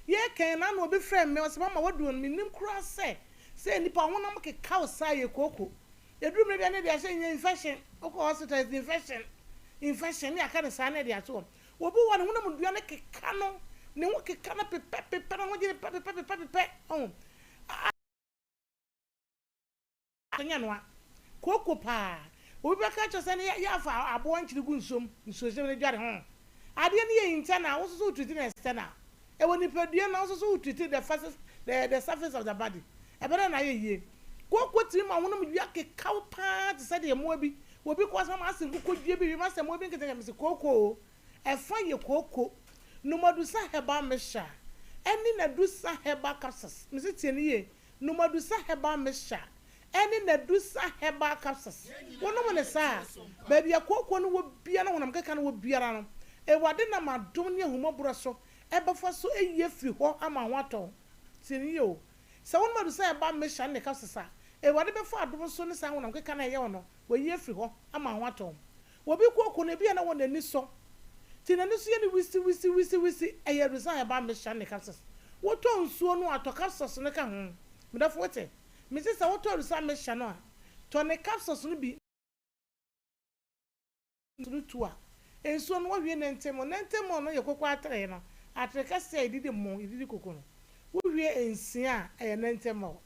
Yɛrekɛn no, ana obi frɛɛ me, ɔse, Mama, w'aduro no, mennim koraa sɛ, sɛ nnipa honam keka wo saa, ɛyɛ kooko. Ɛduru mmerɛ bi a na yɛde ahyɛ nyɛ infection, wokɔ hospital it's infection, infection ne yɛaka no saa na yɛde ato hɔ. Obi wɔ hɔ a ne honam dua no keka no, ne ho keka no pepɛ pepɛ, ne ho gye no pepɛ pepɛ pepɛ pepɛ, ɔho. Nyɛ noa. Kooko paa. Obi bɛka akyerɛ wo sɛ ne yɛ afa aboa nkyene gu nsuom, nsuohyem no dware ho. Adeɛ no yɛ internal, wo nso so wo treat no external. Ɛwɔ nipadua no na wo nso so wo treat the faces, the, the surface of the body. Ɛbɛdɛn na ayɛ yie? Kooko tumi ma honam wia keka wo paa te sɛ deɛ mmoa bi, obi kɔ asɛm ama ase nkokɔdua bi wiem asɛ mmoa bi nketenkete, mese kooko o. Ɛfa yɛ kooko, Nomadusa herbal mixture ɛne Nadusa herbal capsules. Mese tie no yie, Nomadusa herbal mixture ɛne Nadusa herbal capsules. Wonom no saa a, baabi a kooko no wɔ biara na honam keka no wɔ biara no, Awurade nam adom ne ahummɔborɔ so bɛfa so ayi afiri hɔ ama ho atɔ wo. Tie no yie o. Sɛ wonom Adusa herbal mixture ne ne capsules a, Awurade bɛfa adom so ne saa honam keka no a ɛyɛ wo no, wayi afiri hɔ ama ho atɔ wo. Obi kooko no, ebia na wɔ n'ani sɔ. Nti n'ani so yɛ no wisi wisi wisi wisi. Ɛyɛ Adusa herbal mixture ne capsules. Wotɔ nsuo no a, tɔ capsules no ka ho. Me dɔfo wote? Mese sɛ wotɔ Adusa mixture no a, tɔ ne capsules no bi. No tu a, nsuo no wohwie nɛntɛmɔ. Nɛntɛmɔ no yɛ koko atere no, atere kɛseɛ a yɛde di mo, yɛde di koko no. Wohwie nsia a, ɛyɛ nɛntɛmɔ.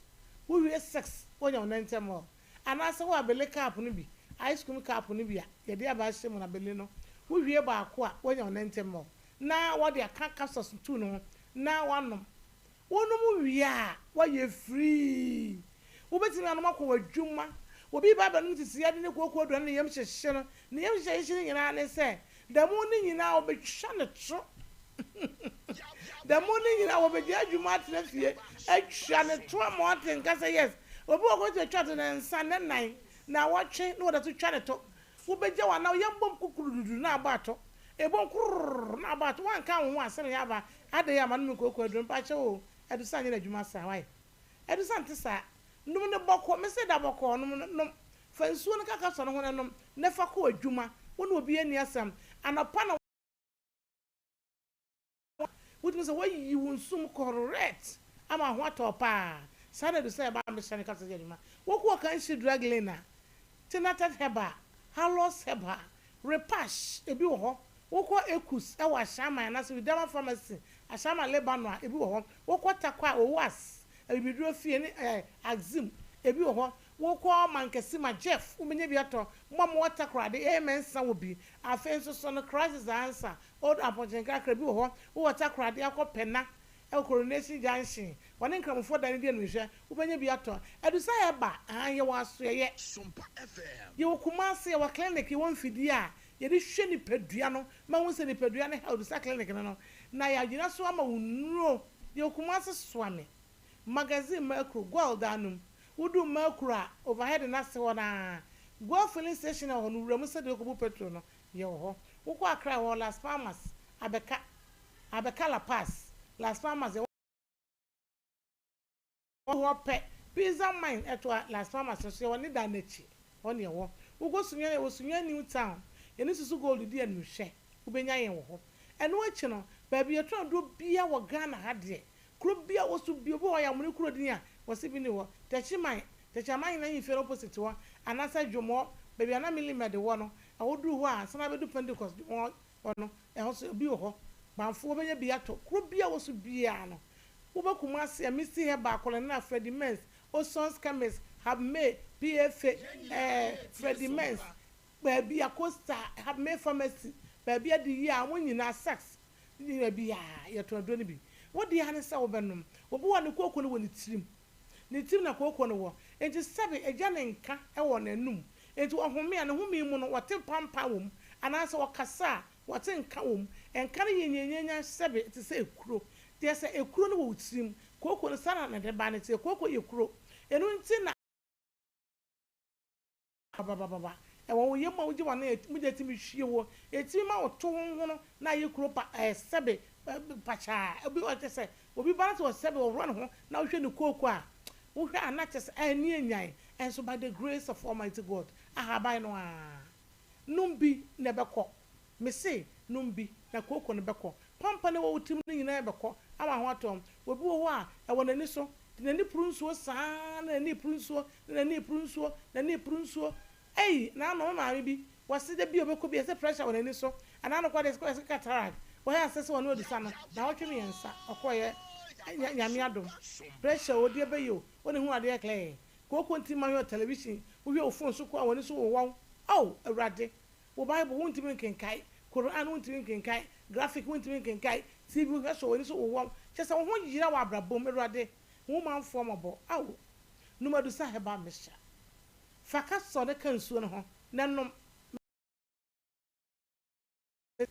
Wohwie six, woanya wo nɛntɛmɔ. Anaasɛ wo abele cup no bi, ice cream cup no bi a yɛde aba ahyɛ mu no abele no, wohwie baako a, woanya wo nɛntɛmɔ. Na wɔde aka capsules two no ho na woanom. Wonom wie a, woayɛ free. Wobɛtumi anom akɔ w'adwuma. Obi ba abɛnom sisi ade ne kooko aduane ne yam hyehye no. Ne yam hyehye a ɛhyehye no nyinaa ne sɛ, da mu no nyinaa wɔbɛtwa ne to. Da mu no nyinaa wɔbɛgya adwuma atena fie atwa ne to ama wate nka sɛ yes. Obi wɔ hɔ kɔtumi atwa to ne nsa, ne nan, naawɔtwe na wɔda so twa ne to. Wobɛgya wo anaa wo yam bom kukurududu na abɔ ato. Ɛbom kurururu na abɔ ato. Woanka wo ho asɛm yɛ aba adɛn a ma nom nkooko aduro mpakyɛw o Adusa nyɛ n'adwuma saa wai Adusa nte saa Nom no bɔkɔ mese da bɔkɔɔ nom no nom Fa nsuo no kakra sɔ ne ho na nom na fa kɔ adwuma Wo ne obiara nni asɛm Anɔpa na wotumi sɛ woayi wo nsu mu correct ama ho atɔ wo paa Saa na Adusa yɛ ba mehyɛ no kasa yɛ adwuma Wokɔ Ɔkanhyi drug lane a Tinatet Herbal, Halos Herbal, Repash, ebi wɔ hɔ. Wokɔ Ekus wɔ Ashaiman anaasɛ Widama Pharmacy, Ashaiman Lebanon a, ebi wɔ hɔ. Wokɔ Tarkwa a, Owas, Abibiduro Fie ne eh, Axim, ebi wɔ hɔ. Wokɔ Mankesima, Jeff, wobɛnya bi atɔ. Mo a mowɔ Takoradi, ɛyɛ Mensah wɔ bi. Afei nso so no, Crisis Ansa, Old Ampɔnkye Nkrakra, ebi wɔ hɔ. Wowɔ Takoradi akɔ Pɛna wɔ Coronation Junction, wɔne Nkramofoɔ dan no di animhwɛ, wobɛnya bi atɔ. Adusa Herbal, ahan, yɛwɔ asoɛeɛ. Yɛwɔ Kumasi, yɛwɔ clinic, yɛwɔ mfidie a yɛde hwɛ nipadua no ma hu sɛ nipadua no health, saa clinic no no. Na yɛagyina so ama wo nnuro. Yɛwɔ Kumasi Soame, Magazine Makuro, Goil dan no mu. Wodu Makuro a, overhead no ase hɔ no ara, Goil filling station a ɛwɔ hɔ no, wura mu sɛdeɛ wokɔbu petrol no, yɛwɔ hɔ. Wokɔ Accra a, yɛwɔ Las Palmas, Abɛka, Abɛka La Paz, Las Palmas, yɛwɔ hɔ pɛ. Pizza Mine ɛtoa Las Palmas no so, yɛwɔ ne dan no akyi, hɔ na yɛwɔ. Wokɔ Sunyani a, yɛwɔ Sunyani New Town, yɛne Susu Gold di animhwɛ, wobɛnya yɛn wɔ hɔ. Ɛno akyi no, baabi yɛtɔn aduro biara wɔ Ghana ha deɛ, kuro biara wɔ so bi, obi wɔ hɔ a yɛamone kuro din a, wɔse bi nni hɔ. Techiman, Techiman Ahene Ahemfie no opposite hɔ, anaasɛ Dwomɔ, baabi a na Milimed wɔ no, ɛhɔ duru hɔ a, ansa na wobɛdu Pentecost Dwomɔ hɔ no, ɛhɔ nso bi wɔ hɔ. Banfo wobɛnya bi atɔ. Kuro biara wɔ so biara no, wobɛ Kumasi a, Misty Herbal, Colonel, Freddie Mens, Oson's Chemist, Habmay, PFA, eh, Freddie Mens, baabi a Costa, Habmay Pharmacy, baabi a de yie a, wɔn nyinaa, Saks, ne baabi a yɛtɔn aduro no bi. Wo deɛ ara ne sɛ wobɛnom. Obi wɔ hɔ a ne kooko no wɔ ne tirim. Ne tirim na kooko no wɔ. Enti sɛbe agya ne nka wɔ n'anum. Enti ɔhome a, ne home mu no, wɔte pampa wɔ mu. Anaasɛ ɔkasa a, wɔte nka wɔ mu. Nka no yɛ nyanyanyan sɛbe te sɛ ekuro. Deɛ sɛ ekuro no wɔ wo tirim. Kooko no, saa na ne ba no teɛ. Kooko yɛ kuro. Ɛno nti na. Babababa, ɛwɔ wo yam a wogye w'ano a mogya tumi hwie wo, ɛtumi ma wo to honhono na ayɛ kuro pa ɛɛ sɛbe pakyaa. Obi wɔ kyɛ sɛ obi ba na sɛ ɔsɛbe ɔworɔ ne ho na wohwɛ ne kooko a, wohwɛ a na kyɛ sɛ ani anyan. Ɛnso by the grace of Almighty God, ahaban no ara, nom bi na ɛbɛkɔ. Mese nom bi na kooko no bɛkɔ. Pampa no a ɛwɔ wo tirim no nyinaa bɛkɔ ama ho atɔ wo. Obi wɔ hɔ a, ɛwɔ n'ani so, de n'ani puru nsuo saa ara na n'ani repuru nsuo, na n'ani repuru nsuo, n'ani repuru nsuo. Ei, n'ano, me maame bi, wɔse da bi a ɔbɛkɔ bi, ɛsɛ pressure wɔ n'ani so, anaa no koraa deɛ ɛsɛ cataract. Wɔyɛ asɛ sɛ ɔno adusa no, naawɔtwe mmiɛnsa, ɔkɔeɛ, Nyame adom. Pressure o, deɛ ɛbɛyɛ o, wo ne hu adeɛ clear. Kooko nti ma hwɛ television, wohwɛ wo phone so koraa w'ani so wowa wo. Oh, Awurade. Wo Bible wontumi nkenkae, Qur'aan wontumi nkenkae, graphic wontumi nkenkae, TV wohwɛ so w'ani so wowɔ, kyerɛ sɛ wo ho yera wɔ abrabɔ mu, Awurade hu wo manfoɔ mmɔbɔ, ao Nom adusa herbal mixture, fa ka sɔ no ka nsuo no ho na nom,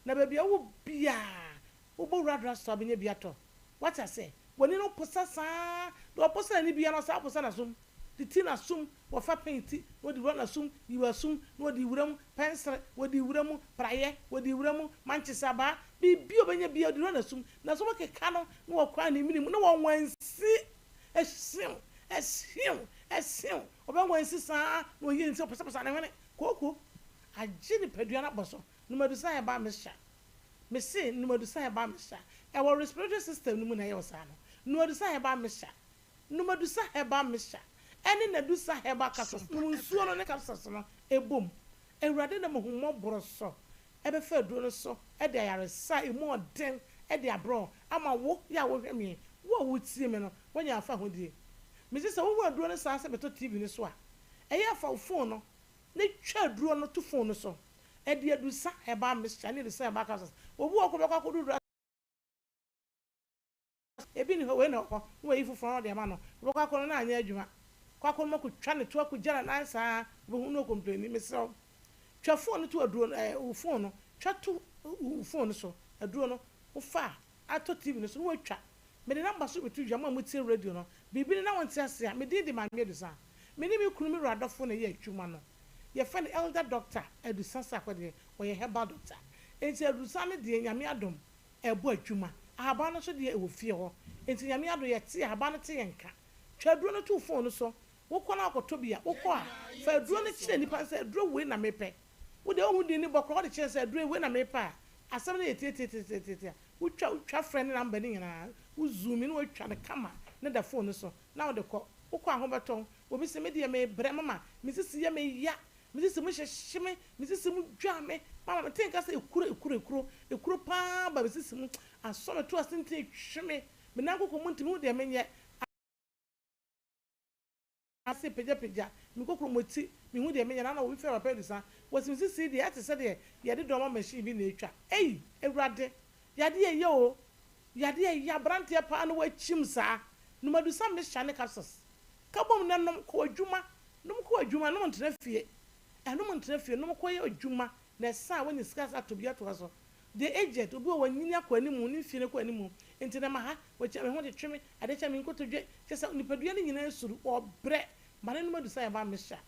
na baabi a wowɔ biara wobɔ wura drugstore a wobɛnya bi atɔ, wate aseɛ, w'ani no posa saa, deɛ ɔposa n'ani biara no ɔsan posa n'asom. De ti n'asom, wɔfa pɛn ti na wɔde wura n'asom, yiw asom na wɔde wura mu, pɛnsere, wɔde wura mu, praeɛ, wɔde wura mu, mankyese abaa, biribi a ɔbɛnya biara wɔde wura n'asom, n'asom keka no na wɔkora ne mene mu na wɔnwansi, ɛhyew, ɛhyew, ɛhyew, ɔbɛnwansi saa na ɔyi ne ti ɔpasapasa ne hwene, kooko agye nipadua no abɔ so, Numadusa herbal mixture, mese Numadusa herbal mixture, ɛwɔ respiratory system no mu na ɛyɛ wo saa no, Numadusa herbal mixture. Nom adusa herbal mixture ne n'adusa herbal capsules. Nom nsuo no ne capsules no bom. Awurade nam ahummɔborɔ so bɛfa aduro no so de ayaresa a ɛmu ɔden de abrɛ wo ama wo yɛ a wohwɛ me yi, wo a wotie me no, woanya afahodie. Mese sɛ wohu aduro no saa sɛ bɛtɔ TV no so a, ɛyɛ a fa wo phone no na twa aduro no to phone no so. Ɛde adusa herbal mixture ne adusa herbal capsules. Obi wɔ hɔ koraa ɔbɛkɔ akɔduru Ebi nni hɔ, wei na ɔkɔ, na wayi foforɔ na ɔde ama no. Ɔbɛkɔ akɔ no na anyɛ adwuma. Kɔ akɔ no ma kɔtwa ne to akɔgya ne nan saa ara, wobɛhu na ɔcomplaini. Mesrɛ wo, twa phone no to aduro no, ɛɛ, wo phone no, twa to wo phone no so, aduro no, wofa a, atɔ TV no so na woatwa. Mede number so bɛto dwa, mo a motie radio no, biribi no na wonte ase a, me din de Maame Adusa. Me ne me kunu, me wura dɔfo na ɛyɛ adwuma no. Yɛfrɛ no Elder Doctor Adusa Sarkodie, ɔyɛ herbal doctor. Enti Adusa no deɛ, Nyame adom, ɛbɔ adwuma. Ahaban no nso deɛ ɛwɔ fie hɔ. Enti Nyame adom yɛte ahaban no te yɛn nka. Twa aduro no to wo phone no so. Wokɔ na wakɔtɔ bi a, wokɔ a, fa aduro no kyerɛ nipa no sɛ aduro wei na mepɛ. Wo deɛ wonhu din no bɔ koraa wode kyerɛ no sɛ aduro wei na mepɛ a, asɛm no yɛ tiatiatiatiatia. Wotwa wotwa frɛ ne number no nyinaa, wo zoom na watwa no kama na da phone no so na wode kɔ. Wokɔ a ho bɛtɔ wo. Obi se me deɛ mebrɛ mama me sisi yɛ me ya. Me sisi mu hyehye me, me sisi mu dwa me, mama mete nka sɛ ekuro, ekuro, ekuro, ekuro paa ba me sisi mu, asɔ me to ase nti etwe me, me nan koko mu nti mehu deɛ menyɛ, ase pagyapagya me kokromoti, mehu deɛ menyɛ, na na obi frɛ papa adusa, wɔsi me sisi deɛ ɛte sɛ deɛ yɛde dɔma machine bi na etwa, ei Awurade, yadeɛ ɛyɛ o, yadeɛ ɛyɛ, abranteɛ paa na wakyim saa, nom adusa mixture ne capsules, ka bom na nom, kɔ adwuma, Nom kɔ adwuma, nom ntena fie. Ɛnom ntena fie, nom kɔ yɛ adwuma na ɛsa a woanya sika asa atɔ bi atoa so. The aged, obi wɔ hɔ wanyini akɔ anim, ne mfie no kɔ anim, nti na ma ha, wakyia me ho de twe me, ade kyɛ me nkotodwe, kyerɛ sɛ nipadua no nyinaa suru, ɔbrɛ. Ma ne nom adusa herbal mixture.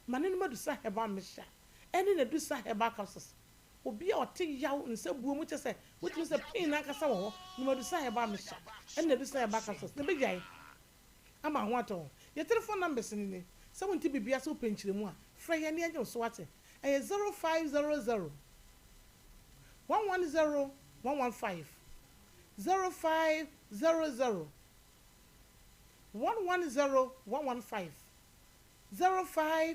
Ma ne nom adusa herbal mixture ɛne n'adusa herbal capsules. Obi a ɔte yaw nsa buo mu kyerɛ sɛ wotumi sɛ pain no ankasa wɔ hɔ, nom adusa herbal mixture ɛne n'adusa herbal capsules na ɛbɛgyae ama ho atɔ wo. Yɛn telephone numbers no ni, sɛ wonte biribi ase wopɛ nkyerɛmu a, frɛ yɛn na yɛnyɛ wo so wate. Ɛyɛ 0500 110 115, 0500 110 115, 05.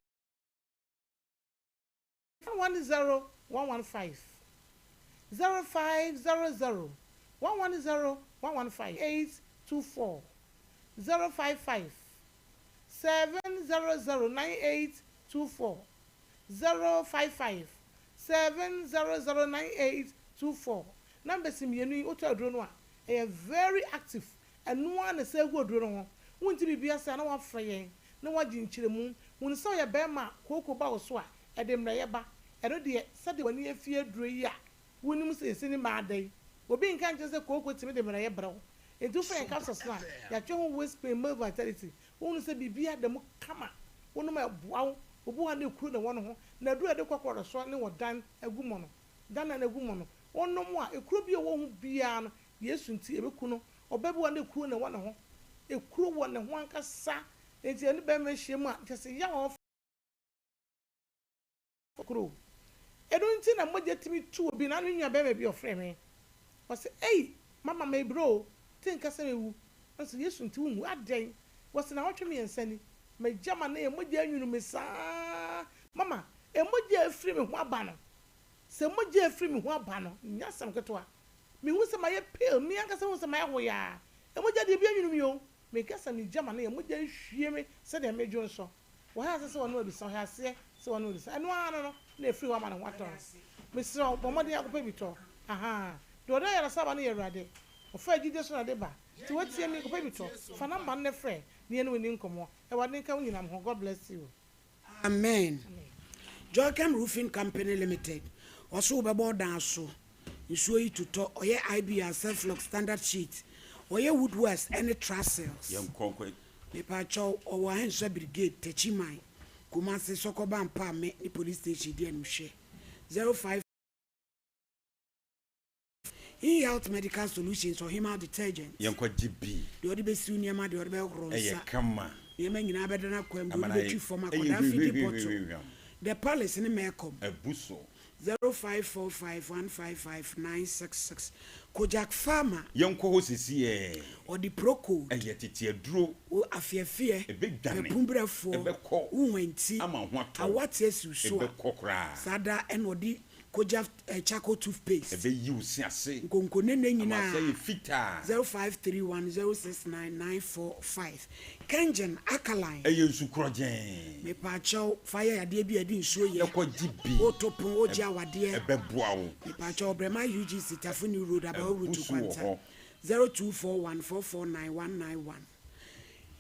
110 115, 0500 110 115 824 055 700 9824 055 700 9824 Numbers mmienu yi wotɔ aduro no a ɛyɛ very active ɛno ara na ɛsɛ gu aduro no ho wonte biribi ase a na wafrɛ yɛn na wagye nkyerɛmu hunu sɛ ɔyɛ barima a kooko ba wo so a ɛde mmerɛyɛ ba ɛno deɛ sɛdeɛ w'ani afi aduro yi a wonim sɛ ɛsi ne mmaa da yi obi nka nkyerɛ sɛ kooko tumi de mmerɛyɛ brɛ wo enti wofa yɛn capsules no a yɛatwerɛ ho waist pain male vitality wohunu sɛ biribiara da mu kama wonom a ɛboa wo obi wɔ hɔ a na ekuro na ɛwɔ ne ho na aduro a yɛde kɔ kɔrɔsoɔ ne ɔdan agu mu no dannan agu mu no wonom a ekuro bi a ɛwɔ ho biara no Yesu nti ɛbɛku no ɔbaa bi wɔ hɔ a na ekuro na ɛwɔ ne ho ekuro wɔ ne ho ankasa enti ɛne barima hyia mu a kyerɛ sɛ yaw a ɔfa Kuro. Ɛno nti na mogya tumi tu obi. Na me nua barima bi ɔfrɛɛ me. Ɔse, Ei, mama mebrɛ o, te nka sɛ mewu. Nanso Yesu nti wonwu. Adɛn? Wɔse naawɔtwe miɛnsa ni, magya ma na mogya anwunu me saa. Mama, mogya a afiri me ho aba no, sɛ mogya a afiri me ho aba no, nyɛ asɛm ketewa. Mehu sɛ mayɛ pale, me ankasa hu sɛ mayɛ hoyaa. Mogya deɛ ebi anwunu me o. Meka sɛ megya ma na mogya ahwie me sɛdeɛ medwo nsɔ. Wɔhyɛ ase sɛ wɔnom abisa, wɔhyɛ aseɛ sɛ wɔnom abisa. Ɛno ara no no, na ɛfiri hɔ ama ne ho atɔ no. Mesrɛ wo, bɔ mmɔden ara kɔpɛ bi tɔ. Ahaa. Deɛ ɔde ayaresa ba no yɛ Awurade. Ɔfa gyidie so na ɔde ba. Nti woatie me, kɔpɛ bi tɔ. Fa number no na frɛ na yɛne wo nni nkɔmmɔ. Awurade nka wo nyinam ho. God bless you. Amen. Joycam Roofing Company Limited, ɔse wobɛbɔ ɔdan so, nsuo yi totɔ, ɔyɛ IBR, Ceflox, Standard Sheet, ɔyɛ Woodworks ɛne Trusses. Yɛnkɔ nkɔ. Mepaakyɛw ɔwɔ Ahensua Brigade, Techiman, Kumasi, Sɔkɔba Mpaame ne Police Station di animhwɛ. 05. E-Health Medical Solutions Ɔhemaa Detergent. Yɛnkɔ gye bi. Deɛ ɔde bɛsiw nneɛma, deɛ ɔde bɛhohoro nsa. Ɛyɛ kama. Nneɛma nyinaa bɛda n'akwam, deɛ Ama ɔde no ayɛ bɛtwi fam, ɛyɛ akwadaa fidi bɔtɔ. hwihwihwihwihwam. The Palace ne Melcom. Abu so. 0545 155 966 Kojak Pharma. Yɛnkɔ hɔ sesiɛ. Ɔde Procold. Ɛyɛ tete aduro. Wo afeɛfeɛ. Ɛbɛdwane. Papunbrɛfoɔ. Ɛbɛkɔ. Wo hwanti. Ama ho atɔ wo. Awate asiw so a. Ɛbɛkɔ koraa. Saa da ɛna ɔde Kojak charcoal toothpaste. Ɛbɛyi wo se ase. Nkonko ne nne Ama ase nyinaa. ayɛ fitaa. 0531 069 945 Kengen alkaline. Ɛyɛ nsu korɔgyɛn. Mepaakyɛw fa yɛ adeɛ bi a ɛde nsuo yɛ. Na kɔ gye bi. Woto pon, wogye awadeɛ. Ɛbɛboa wo. Mepaakyɛw Ɔbrɛma UGC Tafo New Road Abawa Abu Route so wɔ Kwanta hɔ. 0241 449 191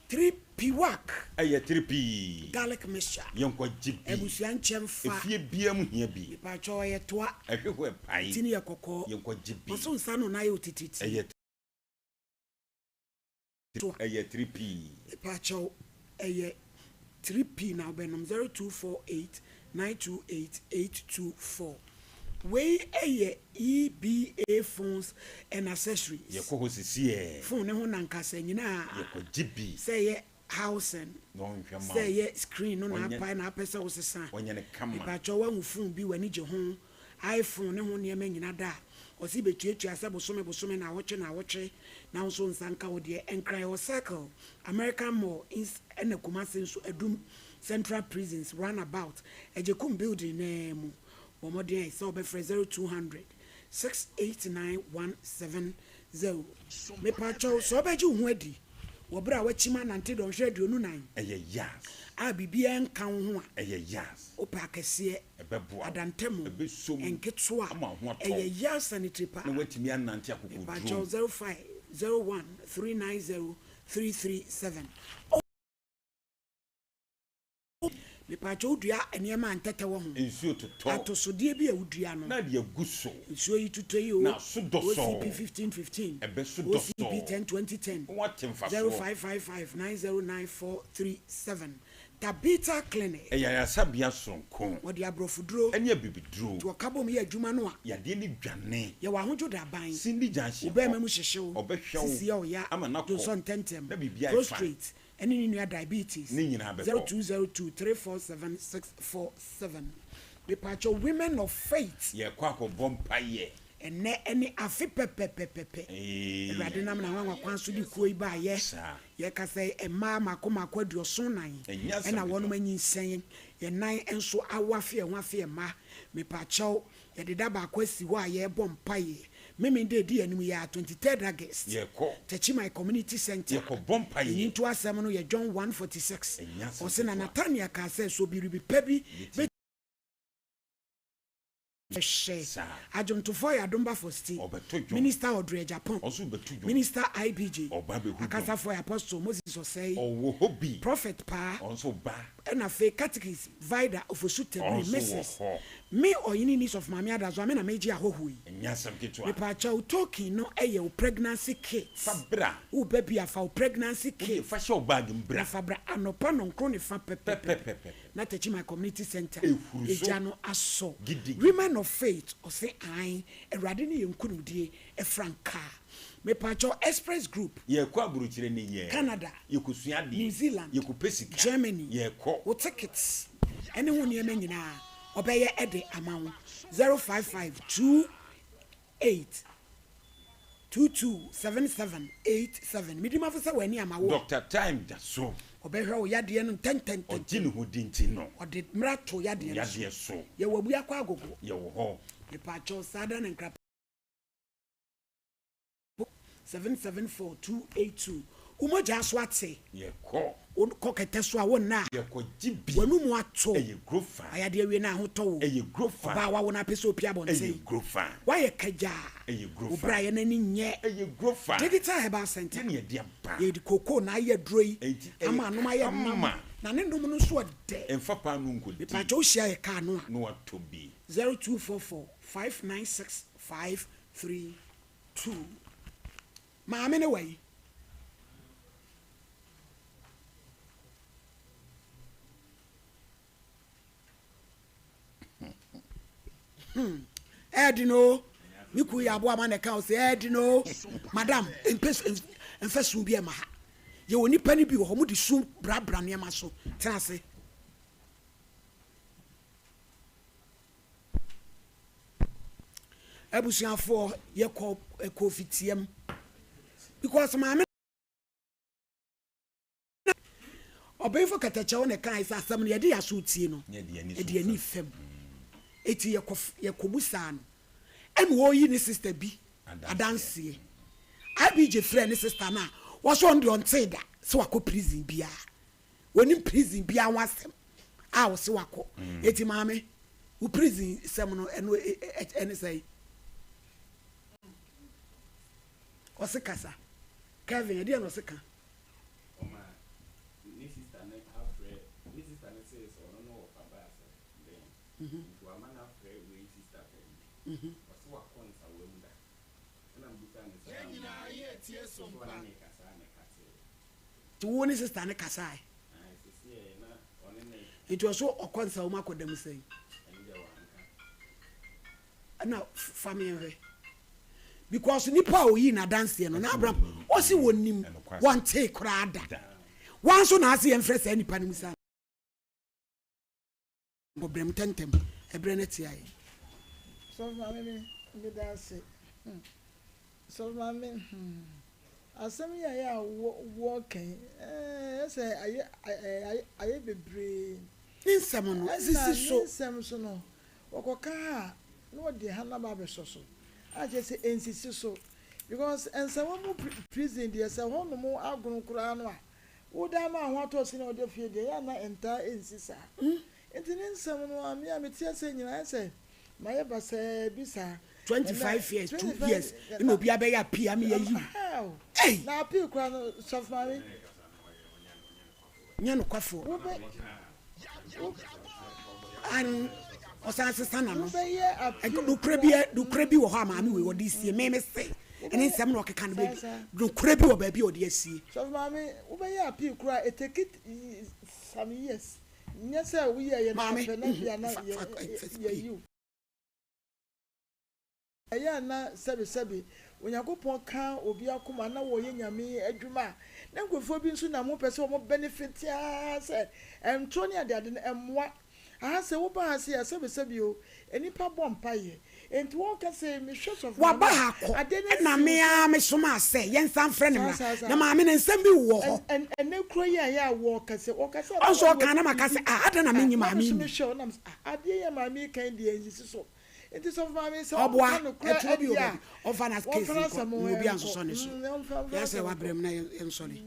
3 Piwak. Ɛyɛ 3 pii. Garlic mixture. Yɛnkɔ gye bi. Abusua nkyɛm fa. Efie biara mu hia bi. Mepaakyɛw ɛyɛ toa. Ɛhwe hɔ ɛpae. Ti no yɛ kɔkɔɔ. Yɛnkɔ gye bi. Ɔso nsa no na ayɛ otititi. Ɛyɛ To a. Ɛyɛ 3 pii. Mepaakyɛw ɛyɛ 3 pii na wobɛnom 0248 928 824 Wei ɛyɛ EBA phones and accessories. Yɛkɔ hɔ sesiɛ. Phone ne ho nankasa nyinaa. Yɛkɔ gye bi. Sɛ ɛyɛ housing, Na ɔnhwɛ ma sɛ wo. ɛyɛ screen no na Ɔnyɛ. apae na apɛ sɛ wosesa. Ɔnyɛ no kama. Mepaakyɛw woahu phone bi w'ani gye ho iPhone ne ho nneɛma nyina da a ɔse bɛtuatua sɛ bosome bosome naawɔtwe naawɔtwe na wo nso wo nsa nka wo deɛ. Nkran yɛwɔ Circle, American Mall, ins ɛna Kumasi nso Adum Central Prisons round about Agyekum building no ara mu. Bɔ mmɔden ayɛ sɛ wobɛfrɛ 0200 689 170. Mepakyɛw, sɛ wobɛgye wo ho adi wɔ bere a woakyim anante dɔnhwere 24 Ɛyɛ yas. a biribiara nka wo ho a, Ɛyɛ yas. wopɛ akɛseɛ, Ɛbɛboa wo. adantamu, Ɛbɛsɔ mu nketewa, ama wo ho atɔ wo. ɛyɛ yas sanitary pad. Na woatumi anante akokoduro Mepakyɛw, mu. 05 01 390 337. Mepaakyɛw wodua nneɛma a ntɛtɛ wɔ ho. Nsuo totɔ. Atosodeɛ bi a wodua no. Na de agu so. Nsuo yi totɔ yi o. Na so dɔsɔɔ. OCP 1515. Ɛbɛ so dɔsɔɔ. OCP 10 2010. Na woate mfasoɔ. 0555 909 437. Tabitha Clinic. Ɛyɛ ayaresabea soronko. Wɔde aborɔfoduro. Ɛne abibiduro. Nti wɔka bom yɛ adwuma no a. Yadeɛ no dwane. Yɛwɔ ahodwo daban. Cindy Junction Wo bɛɛma hɔ. mu hyehye wo. Ɔbɛhwɛ wo. Sisi yɛ wo ya. Ama no akɔ. Dwonsɔ ntɛntɛm. Na biribi ayɛ fine. Prostrate. Ɛne ne nua diabetes. Ne nyinaa bɛkɔ. 0202 347 647. Mepaakyɛw women of faith. Yɛkɔ akɔbɔ mpaeɛ. Ɛnnɛ ɛne afe pɛpɛpɛpɛpɛ. Awurade nam n'anwanwa kwan so de kuo yi baeɛ. Yɛkasa yi, mmaa mmaako mmaako 74 ɛna wɔnom anyinsɛn. Yɛn nan nso awo afe yɛn ho afe yɛn mma. Mepaakyɛw, yɛde da baako asi hɔ a yɛrebɔ mpaeɛ. Memen da ɛdi yɛn anim yi ara, 23rd August, Techiman Community Centre. Yɛn nto asɛm no yɛ John 1:46. Ɔse na Nathaniel kaa sɛ, So biribi pa bi bɛtumi. Hwɛ! Adwomtofoɔ yɛ Adomba Fosti, Minister Audrey Agyapong, Minister IBJ, Akasafoɔ yɛ Apostle Moses Osei, Prophet Paa, ɛna afei Catechist Vida Ofosu Tabiri, Mrs. Me Ɔyene Niece of Maame Adazoa, me na megye ahɔhoɔ yi. Mepaakyɛw, token no yɛ wo pregnancy kit. Wo ba bi a, fa wo pregnancy kit na fa bra anɔpa nɔnkron ne fa pɛpɛpɛpɛ. Na Techiman Community Centre egya no asɔ. Women of Faith ɔse ae, Awurade ne yɛn nkunimdie frankaa. Mepaakyɛw Express Group, Yɛkɔ aburokyire ne yɛ. Canada, Yɛkɔsua adeɛ. New Zealand, Yɛkɔpɛ sika. Germany, Yɛkɔ. wo tickets ɛne ho nneɛma nyinaa ɔbɛyɛ de ama wo. 055 2 8 2 2 7 7 8 7 Medi mafo sɛ w'ani ama wo a. Doctor Time da so. Ɔbɛhwɛ wo yadeɛ no ntɛntɛntɛntɛm. Ɔgye ne ho di nti no. Ɔde mmra to yadeɛ no so. Yadeɛ so. Yɛwɔ Abuakwa Agogo. Yɛwɔ hɔ. Mepaakyɛw saa da no nkra. 774 282 Wo mogya so ate. Yɛkɔ. Wo kɔ kɛtɛ so a wo nna a. Yɛkɔ gye bi. W'anum ato. Ɛyɛ grofa. Ayɛ adeɛ awie na ahotɔ wo. Ɛyɛ grofa. Ɔbaa a wawo no apɛ sɛ opie abɔnten. Ɛyɛ grofa. Woayɛ kagyaa. Ɛyɛ grofa. Wo brayɛ no ani nyɛ. Ɛyɛ grofa. Digital Herbal Center. Yɛn na yɛde aba. Yɛde cocoa na ayɛ aduro yi. Enti ɛyɛ Ama anom ayɛ nam. kama. Na ne nom no nso ɔdɛ. Mfa paanoo nkɔdi. Mepaakyɛw wohyia yɛ kaa no a. Na watɔ bi. 0244 596 532. Maame no wɔ yi. Hmm. Ɛɛdi no. Me ku yɛ aboa ma na ɛka ɔsɛ ɛɛdi no. Madam, mpɛ mfa sun bi ɛma ha. Yɛwɔ nipa no bi wɔ hɔ, mo de sun brabra nneɛma so. Tena ase. Abusuafoɔ yɛkɔ ɛkɔ fitiam because maame na ɔbɛnfo kɛtɛkyɛw na ɛka sɛ asɛm no yɛde yɛ aso tie no ɛde ani fam eti yɛkɔ yɛkɔ bu saa no ɛna ɔyi ne sister bi adanseɛ IBJ frɛ ne sister no a wɔsɔ ɔno deɛ ɔntee da sɛ wakɔ prison biara. Onim prison biara ho asɛm a ɔse wakɔ. Eti maame, wo prison sɛm no ɛno ɛne sɛn? Ɔse kasa. Kevin, ɛdeɛ na ɔse ka? Ɔma ne sister no afrɛ, ne sister no see sɛ ɔno ne wɔfa baa sɛ dɛn nti wama no afrɛ wei sister panin. Ɔse wakɔ nsawa mu da. Ɛna mebisaa no sɛ ampa? Ɔse ɔne me kasa a meka tee. Nti wo ne sister no kasae? Nti ɔso ɔkɔ nsa wɔn akɔ dɛm sɛn? Ɛna fa me nhwɛ. Because nipa a oyi n'adanseɛ no na Abraham ɔsi wɔn nim wɔn tee koraa da. Wɔn nso na ase yɛn frɛ saa nipa no mu saa. Bɔ brɛ ntɛmntɛm, ɛberɛ no atia yɛn. Sɔfo maame me meda ase hmm sɔfo maame hmm asɛm yi a yɛ a wɔ wɔka yi ɛɛ ɛsɛ ayɛ ɛɛ ayɛ bebree. Ne nsɛm no Ɛna sisi so. ne nsɛm so no wɔkɔka ha a na wɔde ha no aba abɛsɔ so a kyerɛ sɛ ɛnsisi so because Nsawam mu prison deɛ sɛ hɔnom agono koraa no a Wo daa ma ho atɔ sen a ɔda fie deɛ, ɛyɛ a na ɛntaa nsi saa. Enti ne nsɛm no a me a mete aseɛ nyinaa ayɛ sɛ mayɛ basaa bi saa. 25 years, 2 years na obi abɛyɛ appeal ama yɛayi wo. Ei! Na appeal koraa no, Sɔfo Maame. Nyɛ nokwafoɔ. Wobɛ. An ɔsan sesa n'ano. Nokorɛ bi nokorɛ bi wɔ hɔ a maame wei ɔde sie me me se ɛne nsɛm na ɔkeka no baabi nokorɛ bi wɔ baabi a ɔde asie. Sɔfo maame wobɛyɛ appeal koraa it take it some years nyɛ sɛ woyɛ yɛ na pɛ na bia na yɛ yiw. Ɛyɛ a na sɛbesɛbe Onyankopɔn ka obi akoma na wɔyɛ Nyame adwuma a, na nkurɔfoɔ bi nso nam ho pɛ sɛ wɔn benefit ara sɛ ɛntorɔ ne adeade no ɛmmoa. Aha sɛ woba ha sei a sɛbesɛbe o, nnipa bɔ mpaeɛ. Enti wɔka sei, mehwɛ sɔfo maame Waba a, ha kɔ, adeɛ no ɛna asi wo me so. ara mesomaa sɛ yɛnsan mfrɛ no Saa mmra. saa saa. Na maame no, nsɛm bi wɔ hɔ. Ɛn ɛnnɛ kuro yi a ɛyɛ a wɔka sɛ, wɔka sɛ na Ɔnso wɔwɔ ɔkaa na maka sɛ, biribi ah, adɛn na a, mennye na me maame yi nso nni? mehwɛ wo na mesɛ ah, adeɛ yi a maame yi ka yi deɛ ɛnsisi so. Nti sɔfo maame sɛ Ɔboa, ɔnka nokorɛ ɛtoɔ bi wɔ adi a baabi, ɔmfa na case wɔmfa nkɔ, n'asɛm na obi nkɔ ansosɔ ne so. mm ɔmfa ɔmfa Yɛ asɛ n'asɛm nkɔ. wabrɛ mu na yɛnsɔre.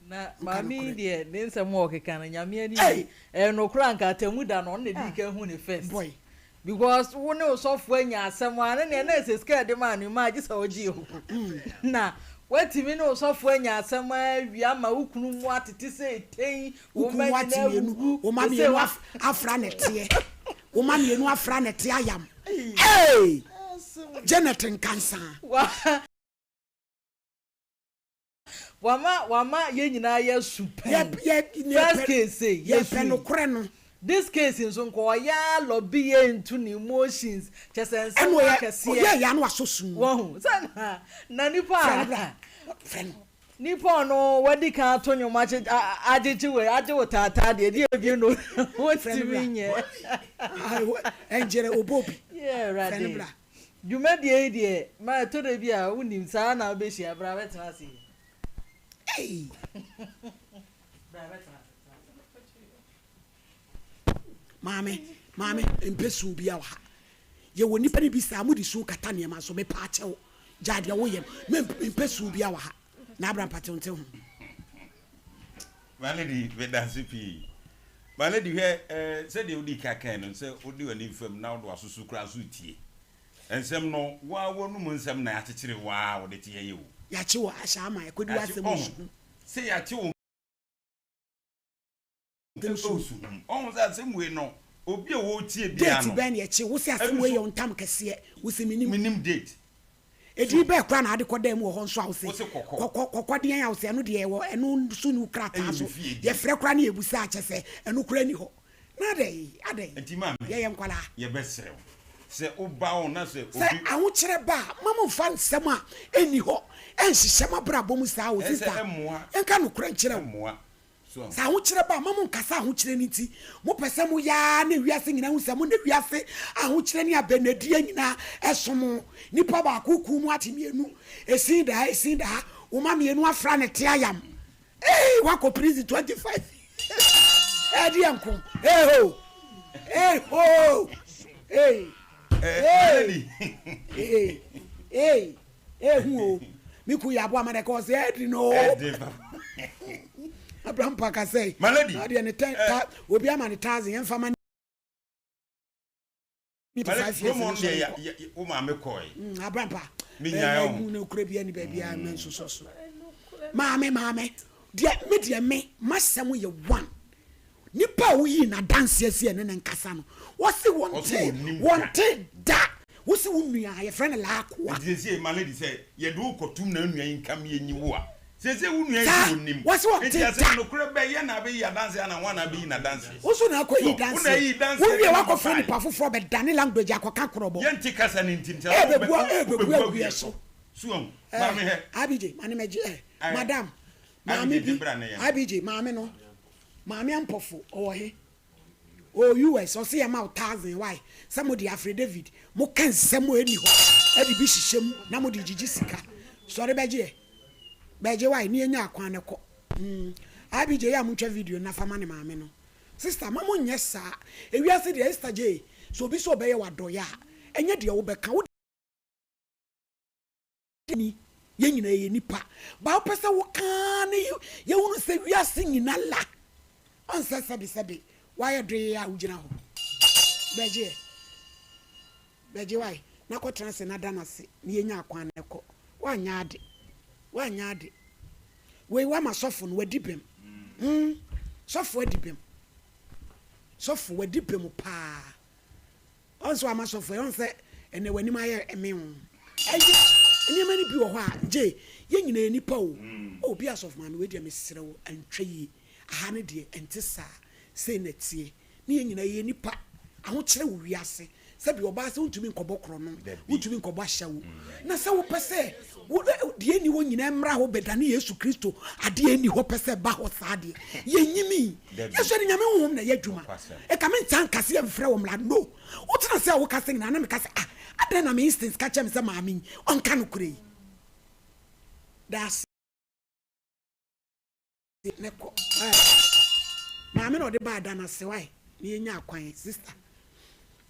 Na Nka maame yi nokorɛ. deɛ ne nsɛm a ɔkeka no Nyame ani Ei! ye. Ɛyɛ nokorɛ anka atemmu da no ɔno na ɛdii kan hu ne first. Boy. Because wo ne wo sɔfo anya asɛm a ne neɛ na ɛsɛ sika a ɛde maa no mmaa gye sɛ ɔgye o. Na woatumi ne wo sɔfo anya asɛm awie ama wo kunu mu atete sɛ etɛn, Wo wo kunu mma mu ate nyinaa mmienu, awuwu, wo mma sesei mmienu wa af afra nɛteɛ. Wo mma mmienu afra nɛteɛ ayam. Ei! Janet Nkansah. Wa wama wama yɛn nyinaa yɛ su Yɛ pɛn. yɛ First yɛpɛ case sei yɛpɛ yɛsui. nokorɛ no. This case nso nka ɔyɛ ara lɔbi yɛ into ne emotions kyɛ sɛ Ɛna nsɛm ɔyɛ akɛseɛ. ɔyɛɛ yɛ ano asɔ sum. Wahu sɛ na na nipa Frɛ no bra. a Frɛ no. nipa ɔno wadi kan ato nnwom akye agyegye wei agye wo taataa deɛ deɛ ebien no Frɛ no bra. wontumi nyɛ. Ɛnkyerɛ ɔbɔ bi. Yeah, Frɛ no Awurade. bra. Dwumadie yi deɛ ma ɛtɔ da bi a wonim saa na wobɛhyia bra bɛtena ase yi. Ei. Bra bɛtena ase tena ase. Maame, maame, mpɛ su bia wɔ ha. Yɛwɔ nnipa no bi saa, mode su kata nneɛma so. Mepɛ akyɛw. Gyae deɛ woyɛ no. Me mpɛ su bia wɔ ha. Na abra mpatew nte ho. My lady, meda ase pii. My lady, hwɛ, eh, sɛdeɛ wodii ka kae no, sɛ wode w'ani fam na wode w'aso so koraa nso retie. Nsɛm no, wo ara w'anom nsɛm na yɛakyekyere wo ara wode te yɛyɛ o. Yɛakye wo ahyɛ ama ɛkɔdi Yɛakye, w'asɛm ɔho, osu ho. sɛ yɛakye wo Asɛm su. osu ho. Ɔho sɛ asɛm wei no, obi a ɔretie biara Date no, bɛn na yɛkye wo? Wo se asɛm ɛno wei nso, yɛ wo ntam kɛseɛ. Wo se mennim. mennim date. Edin bɛɛ koraa na ade kɔ dan mu wɔ hɔ nso a wose Wose kɔkɔ. kɔkɔ kɔkɔ deɛn a wose ɛno deɛ ɛwɔ ɛno nso nni wo krataa Ɛyɛ so me fie din. yɛfrɛ koraa ne yɛbusa a kyɛsɛ ɛno koraa nni hɔ na adɛn adɛn Nti maame, yɛyɛ nkwadaa. yɛbɛsrɛ wo sɛ woba wo na sɛ Sɛ obi. ahokyerɛ ba a mma momfa nsɛm a ɛnni hɔ ɛnhyehyɛ mo abrabɔ mu saa o Ɛsɛ sister ɛmmoa. yɛnka nokorɛ nkyerɛ wo. Ɛmmoa. Sɛ ahokyerɛ ba a, mma monnkasa ahokyerɛ no nti. Mopɛ sɛ moyɛ ara na wiase nyinaa hu sɛ mo na wiase ahokyerɛ ne abɛnnadua nyinaa ɛso mo. Nipa baako ku mo ate mmienu, esin da ha, esin da ha, wo mma mmienu afra ne te ayam. Ee, wakɔ prison 25 years. Ɛdeɛ nko. Ee ho. Ee ho. Ee. Ee. Ee. Ee. Ehu o, me kun yɛ aboa ma dɛ kɔ ɔsɛ ɛdi no. Abraham pa ka sɛ, My lady, na ɔdeɛ ne tɛn eh, ta obi ama ne thousand yɛn fa ma ne My lady, five years kurom ne hɔ no sɔre deɛ nkɔ. wo maame kɔe. Abraham pa, Menyae ɛɛ ɔho. mu no kura bi ani baabi a mɛ nso so. Maame maame, deɛ me deɛ me masɛm yɛ one. Nipa a woyii n'adanseɛ sɛ yɛne no nkasa no, wɔse Ɔse wɔntee, wɔnnim da. wɔntee da. Wose wo nua a yɛfrɛ no Laakoa. Nti seesei my lady sɛ yɛde wo kɔtom na nua yi nka me yɛnyi wo a, seesei wo nua yi se Saa, ɔnnim. wɔse Nti wɔntee asɛm da. nokorɛ bɛn, yɛn na abɛyi adanseɛ anaa woa na abɛyi n'adanseɛ? Wo nso na akɔyi So, wo na danseɛ. ayi danseɛ Wowie de ma woakɔfrɛ bae. nipa foforɔ bɛdane language akɔka korɔbɔ. Yɛnte kasa no nti, nti sɛ wobɛ, Ɛɛbɛbu, ɛɛbɛbu wobɛbu agu agu yɛ yɛ so. so. So wahu? Ɛɛ, Maame hɛ. Abigye, ma ne mɛgye, ɛɛ, Ɛɛ, madam, maame Abigye bi, gye bra na yɛnkɔ. Abigye, maame no, Maame Ampofo ɔwɔ he? Ɔwɔ US ɔse yɛma wo thousand why sɛ mode afrɛ David moka nsɛm a ɛnni hɔ de bi hyehyɛ mu na mode gyigye sika sɔre bɛgye ɛ bɛgye why ne yɛnya akwan no kɔ mm IBJ yɛ a montwa video no na fa ma ne maame no sister ma monyɛ saa ewiase deɛ Esther J sɛ obi sɛ ɔbɛyɛ wo adɔeɛ a ɛnyɛ deɛ wobɛka wo Ni, yɛn nyinaa yɛyɛ nipa. Ba wopɛ sɛ wo kaa ne yɛhunu sɛ wiase nyina la. Ɔnsɛ sɛbe sɛbe wayɛ doee a wogyina hɔ. Bɛgye ɛ. Bɛgye wae. Na kɔtena ase na da no ase na yɛnya akwan na ɛkɔ. Woanyɛ ade. Woanyɛ ade. Wei woama sɔfo no wadi bem. Hmm. Sɔfo adi bem. Sɔfo wadi pɛ mu paa. Ɔn sɛ wama sɔfo ɛ, ɔn sɛ ɛnɛ w'anim ayɛ ɛmew. Ɛyɛ nneɛma no bi wɔ hɔ a gye yɛn nyinaa yɛ nipa o. Oh bi a sɔfo maame wei deɛ mesrɛ wo ɛntwa yie. Aha no deɛ ɛnte saa. Sei na ɛteɛ. Ne yɛn nyinaa yɛyɛ nnipa. Ahokyerɛ wɔ wiase. Sɛbi ɔbaa sɛ wontumi nkɔbɔ korɔno, wontumi nkɔbɔ ahyɛwo. Na sɛ wopɛ sɛ wo deɛ ɛnni hɔ nyinaa mmra hɔ bɛdane Yesu Kristo adeɛ a ɛnni hɔ pɛ sɛ ɛba hɔ saa deɛ, yɛnyimii. Yesu ɛde Nyame Honhom na ɛyɛ adwuma. Ɛka me ntaa nka sɛ yɛmfrɛ wo mmra. No. Wotena ase a wokasa nyinaa na meka sɛ ah, adɛn na me instincts ka kyerɛ me sɛ maame yi ɔnka nokorɛ yi. Daase. Ne kɔ eh. Maame na ɔde baa da no ase wai na yɛnya akwan sister.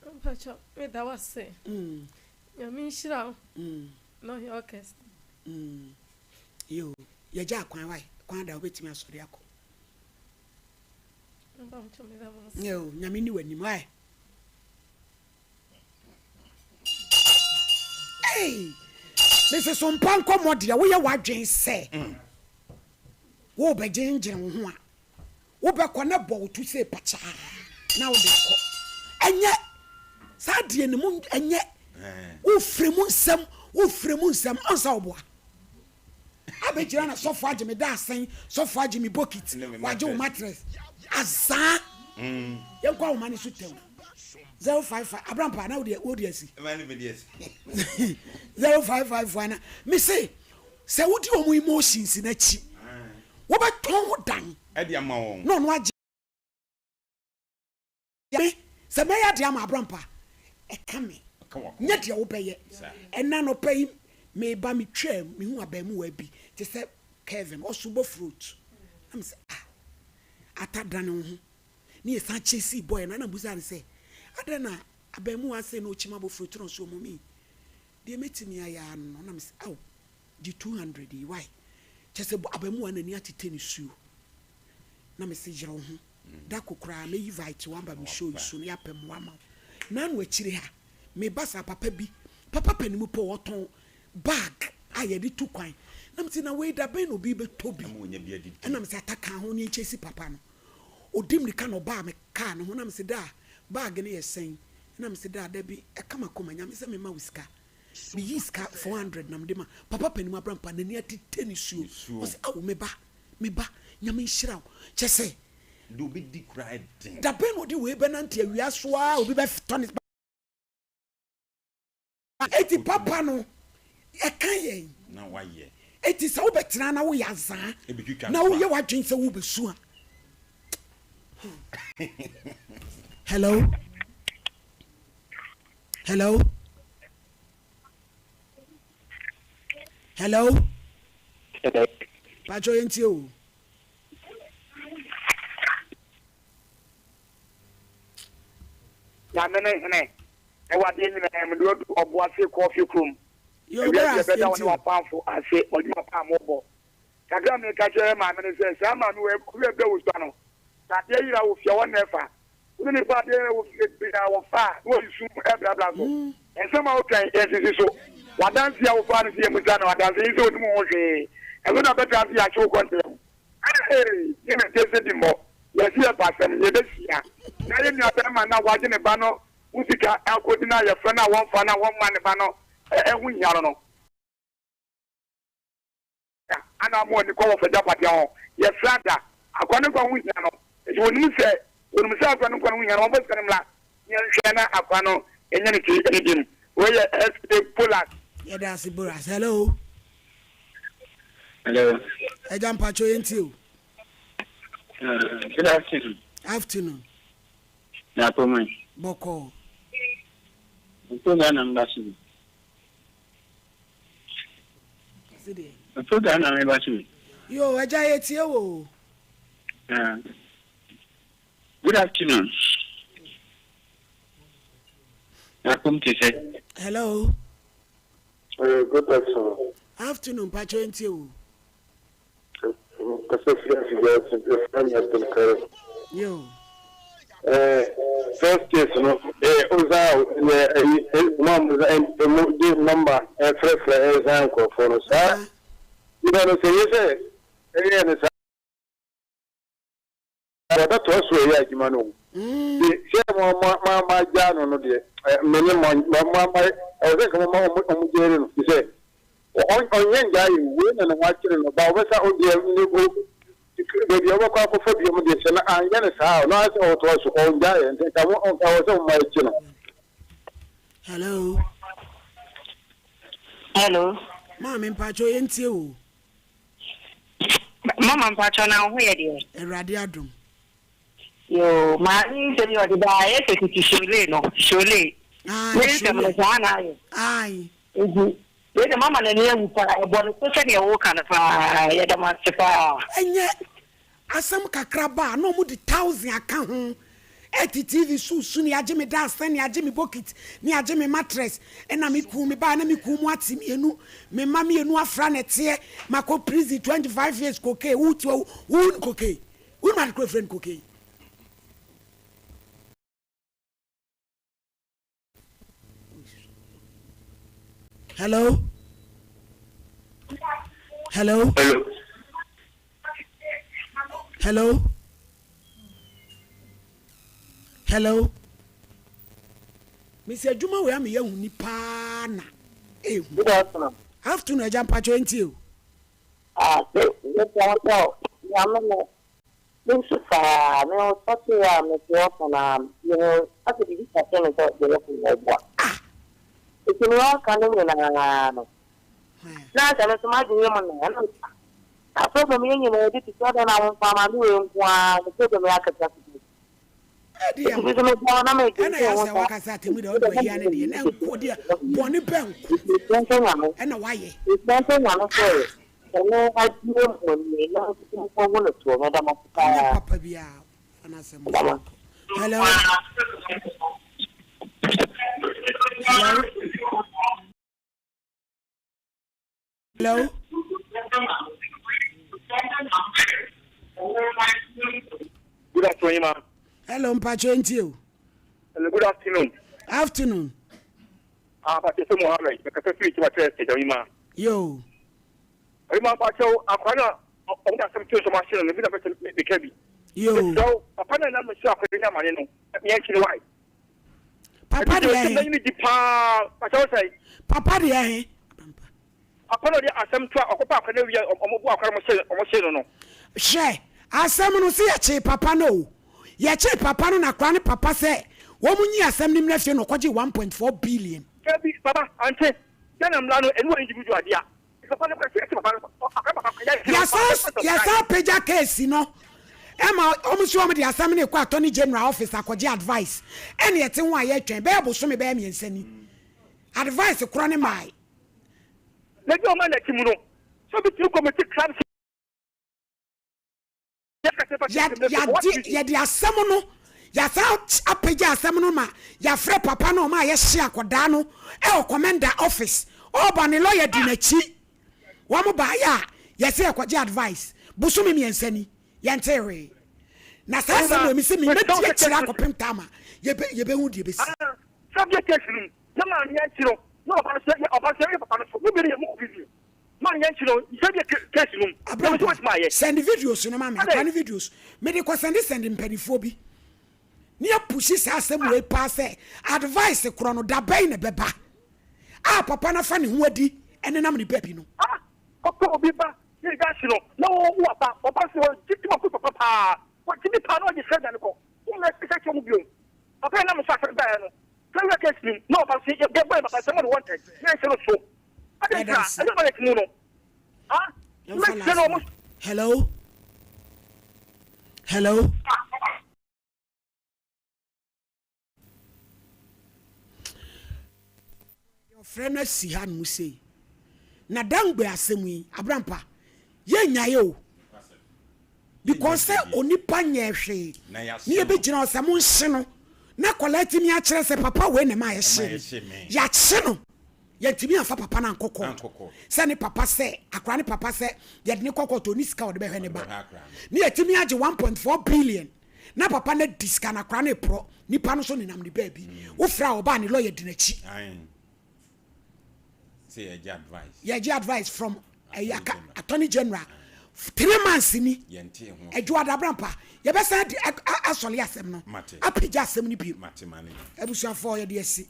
Mpakyɛw meda wo ase. Nyame nhyira wo na ɔnyɛ wo kɛse. Yoo yɛgya akwan wai kwan da wobɛtumi asɔre akɔ. Mpakyɛw meda wo ase. Yoo Nyame ni w'anim wai. Ei! Mese so mpa nkɔmmɔ deɛ woyɛ w'adwen sɛ worebɛgyengyene wo ho a, wobɛkɔ na bɔ wo to sei pakyaa na wode kɔ. Ɛnyɛ saa deɛ no mu ɛnyɛ wofiri mu nsɛm wofiri mu nsɛm ɔnsa ɔboa. Abɛgyina na sɔfo agye me daasɛn, sɔfo agye me bokit, wagye wo mattress. Azaa! Yɛnkɔ ahoma no so tɛw. 055 Abrampa na wode wode asi. 055 ana me se sɛ wodi wɔn emotions n'akyi wobɛtɔn wo dan ɛde ama wɔn na ɔno agye Me, sɛ mɛyɛ adeɛ ama Abrampa a, ɛka me, nyɛ deɛ wobɛyɛ. Ɛnnɛ anɔpa yi, mereba metwaam, mehuu abaamuwa bi te sɛ Kevin, ɔso bofrot. Na mesɛ, ah, Ata dane wo ho. Ne yɛsan chasee boy no, ɛna mebisaa no sɛ, adɛn na abaamuwa sei na ɔkyim abofrot na ɔse ɔmɔ me? Deɛ mɛtumi ayɛ ara no no, na mesɛ, ao, gye 200 yi, why? Kyerɛ sɛ abaamuwa no ani atete nisuo. Na mese, yere wo ho. Da ko koraa mɛyi vite wo aba me show yi so na yɛapɛ mmoa ama wo. Naano akyire ha, meba saa papa bi, papa panin mu pɛ ɔtɔn bag a yɛde tu kwan. Na mese na wei da bɛn na obi bɛtɔ bi? Ɛna mese ata ka ho ne yɛnkyɛsi papa no. Ɔdi mmirika na ɔbaa me kaa no ho na mese daa bag no yɛ sɛn? Ɛna mese daa dabi ɛka m'akoma Nyame sɛ memma wo sika. Meyii sika 400 na mede ma papa panin mu abrampa n'ani atete nisuo. Ɔse ao me ba Me ba, Nyame nhyira wo. Kyerɛ sɛ. Deɛ ɔbɛdi koraa yɛ den. Da bɛn na ɔde wei bɛnante awia so ara obi bɛtɔ ne ba. Enti papa no, ɛka yɛn. Na wayɛ. Enti sɛ wobɛtena na woyɛ azaa. Ɛbɛtwitwa Na woyɛ w'adwene sɛ wobɛsu a. Hello? Hello? Hello? Hello. Pacho yɛn tie o. Nyame ne hene ɛwɔ adeɛ nyinaa mu de wadu ɔbo ase kɔɔfe kurom. Ewiase yɛbɛda wo ne w'apamfo ase mo adwuma pa a mobɔ. Kakra a meka kyerɛ maame ne sɛ saa maame wei ɔwerɛ bɛ wo sua no sɛ adeɛ yera wo fie a wɔn na ɛfa. Wo ne nipa adeɛ yera wo fie biara wɔfa a na wɔde sum ɛbrabra so. Nsɛm a woka yi ɛnsisi so. W'adanse a wofaa no sɛ yɛmmisa no adanse yi sɛ onim ho hwee. Ɛno na bɛtra ase yɛahye wo kɔntɛm. Hey! Yɛ na gyese di mmɔ. Yɛse yɛpɛ asɛm, yɛbɛhyia. Na yɛn nua bɛrima no a wagye ne ba no ho sika akɔdi no a yɛfrɛ no a wɔmfa no a wɔmma ne ba no ho nhia no no. Da ana mo ani kɔ wɔfa agyapadeɛ ho? Yɛsrɛ ada, akoa no nkwa ho hia no, enti wɔnim sɛ, wɔnim sɛ akoa no nkwa no ho hia no, wɔmfa sika no mmra na yɛnhwɛ na akoa no nya ne ti adidi mu. Wei yɛ SA Bolas. Yɛda ase Boras. Hello. Hello. Ẹja mpacho yẹn ti o. Good afternoon. Afternoon. Na apɔmɛ. Bɔkɔɔ. Program na mba so. Program na meba so yi. Yo, agya yɛ tie wo o. Good afternoon. Akom te sɛ. Hello. Good afternoon. Afternoon, mpakyɛ ntie wo. Kasa firi afidie ase yɛfrɛ me Abdulkarim. Yo. Eh, first case no, eh, ozan yɛ ɛyi, mo a mo mo de nɔmba ɛfrɛfrɛ ɛzan nkurɔfoɔ no saa. Nipa no sɛ yɛ sɛ ɛyɛ ne saa. Wɔbɛtoa so ɛyɛ adwuma. adwuma no o. De sɛ mo mo mo mo agyaa no no deɛ ɛ me ne mo mo mo mo ɛwɔ sɛ nka mo ma ɔmo ɔmo gyɛre no fi sɛ ɔnyɛ ngyaa yɛ wei na ne ho akyere no ba ɔbɛsa ɔdeɛ ne o baabi a ɔbɛkɔ akɔfa biom deɛ sɛ na anyɛ no saa a ɔno ara sɛ ɔtoa so ɔngyaa yɛ nti nka mo nka ɛwɔ sɛ mo ma ɛkye no. Hello. Hello. Maame mpakyɛw yɛn tie wo. Mama mpakyɛw na wo ho yɛ deɛ. Awurade adom. Yoo maame yi nsɛm yi ɔde baa ayɛ sɛ titi shole no shole. Ne nsɛm no saa na ayɛ. Ayi. Nti wei de mama n'ani awu paa ɛbɔ ne so sɛdeɛ woka no paa yɛda mo ase paa. Ɛnyɛ Asɛm kakraba a na ɔmo de thousand aka ho ɛte TV so su ne agye me dasɛn ne agye me bokit ne agye me mattress ɛna me kun me baa na me kun mu ate mienu me mma mienu afra na ɛteɛ makɔ prison 25 years cocaine wo ti wo wo cocaine wo nim ade koro efrɛ no cocaine. Hello? Hello? Hello. Hello? Hello? Mesi adwuma wei ama yɛahu ni paa na ehu. Good afternoon. Afternoon agya mpakyɛ ntie o. Ah, me me pɔn nyame no Me nso saa ara, me ɔsɔte a mete ɔfa no ara, me ho asɛ biribi ka kyerɛ me sɛ deɛ ɔfa no ɔboa. Nti nea ɔka no nyinaa no, na asɛ me nso m'adwene yɛ mu naa, na mese ah, na problem yɛn nyinaa bi te sɛ adɛn na womfa maame wei nko ara ne problem yɛ akɛse akɛse yi. Ɛdeɛ Nti me nso meda hɔ na ɛna medwendwen yɛ ho asɛ saa. wakasa atemu deɛ ɔde wahia ne deɛ na nko deɛ bɔne bɛ nko Mesrɛ nka Nyame, ɛna wayɛ. mesrɛ nka Nyame sɛ Ɔno abue mo ani na nkurɔfoɔ hu no toɔ. Meda mo ase Ɔnyɛ paa. papa biara fa n'asɛm Meda mo so ase. kɔ. Hello. Hello. Hello. Good afternoon, ma. Hello, mpacho ntie o. Hello, good afternoon. Afternoon. Ah, Pastor Mohammed, mekasa firi Kyima Church, Ɔyima. Yo. Ɔyima mpakyɛw, akwa na ɔmo de asɛm to nsɛm ahyɛ no, ebi na bɛsɛ meka bi. Yo. Mesrɛ papa na nam so akwa nya amane no, yɛn kyi no wae. Papa deɛ he. Ɛdi di paa, pakyɛw sɛ. Papa deɛ he. Papa na ɔde asɛm to a ɔkɔpa akwa na wia ɔmo bu akwa na ɔmo hyɛ ɔmo hyɛ no no. Hwɛ, asɛm no se yɛkyee papa no o, yɛkyee papa no na akora ne papa sɛ wɔn nyi asɛm no mmra fie na ɔkɔgyee 1.4 billion. Dabi papa ante Ghana mmra no ɛne wɔ individual dea papa no kɔ ɛte papa no akora papa kɔ yɛ Yɛsan yɛsan apagya case no ɛma wɔn nso wɔn de asɛm no rekɔ attorney general office akɔgye advice ɛna yɛte ho a yɛretwɛn bɛyɛ bosome bɛyɛ mmiɛnsa ni advice korɔ ne mae. Na bi ɔma n'akyi mu no sɛ obi tumi kɔmiti crime Yɛde yɛde asɛm no yɛasan apagya asɛm no ma yɛafrɛ papa no ɔma yɛhye akɔdaa no ɛwɔ commander office ɔba ne lawyer di n'akyi wɔn baayɛ a yɛsɛ yɛkɔgye advice bosome mmiɛnsa ni yɛnte hwee na saa asɛm wɔ mi sɛ mebɛdi akyire akɔpem tam a yɛbɛhu deɛ bɛsi. Subject case no na maame akyi no na ɔba no sɛ ɔba no sɛ ɛyɛ papa no so mo bi no yɛ mo kɔ bi Ma yɛn kyerɛ o sɛdeɛ case no mu. Abrampa, send videos no ma me, akora ne videos. Mede kɔ sɛnde sɛnde mpanifoɔ bi. Ne apushi saa asɛm wei paa sɛ advice korɔ no da bɛn na ɛbɛba a papa no afa ne ho adi ɛnenam ne baabi no. Ah, papa obi ba ne da ahye no na wo wo aba ɔba sɛ ɔgye ti ma ko papa paa wɔgye bi paa na ɔgye sɛ dane kɔ wo mɛ sɛ kyɛ mu bio papa yɛ nam so asɛm baeɛ no sɛ wura case no mu na ɔba sɛ yɛ bɔ yɛ papa sɛ mo de wɔntɛ ne nhyɛ no so Hello? Hello? Ɔfrɛ no asi ha nom sei. Na dangbe asɛm yi, Abrampa, yɛnnyae o. Because sɛ onipa nyɛɛ hwee ne yɛbɛgyina hɔ sɛ monhye no na akwadaa tumi akyerɛ sɛ papa wei na ɛma yɛhye me. Yɛakye no. Yɛntumi amfa papa no ankɔ court sɛ ne papa sɛ akwadaa ne papa sɛ yɛde ne kɔ court ɔni sika ɔde bɛhwɛ ne ba. Ne yɛtumi agye 1.4 billion na papa no adi sika na akwadaa no reporɔ nipa no so nenam ne baabi. Wofrɛ a ɔbaa ne lawyer di n'akyi. Sɛ yɛgye advice. Yɛgye advice from ɛyɛ aka attorney general. 3 months ni. Adwoada Abrampa, yɛbɛsan de asɔle asɛm no, apagya asɛm no bio. Abusuafoɔ, yɛde asi.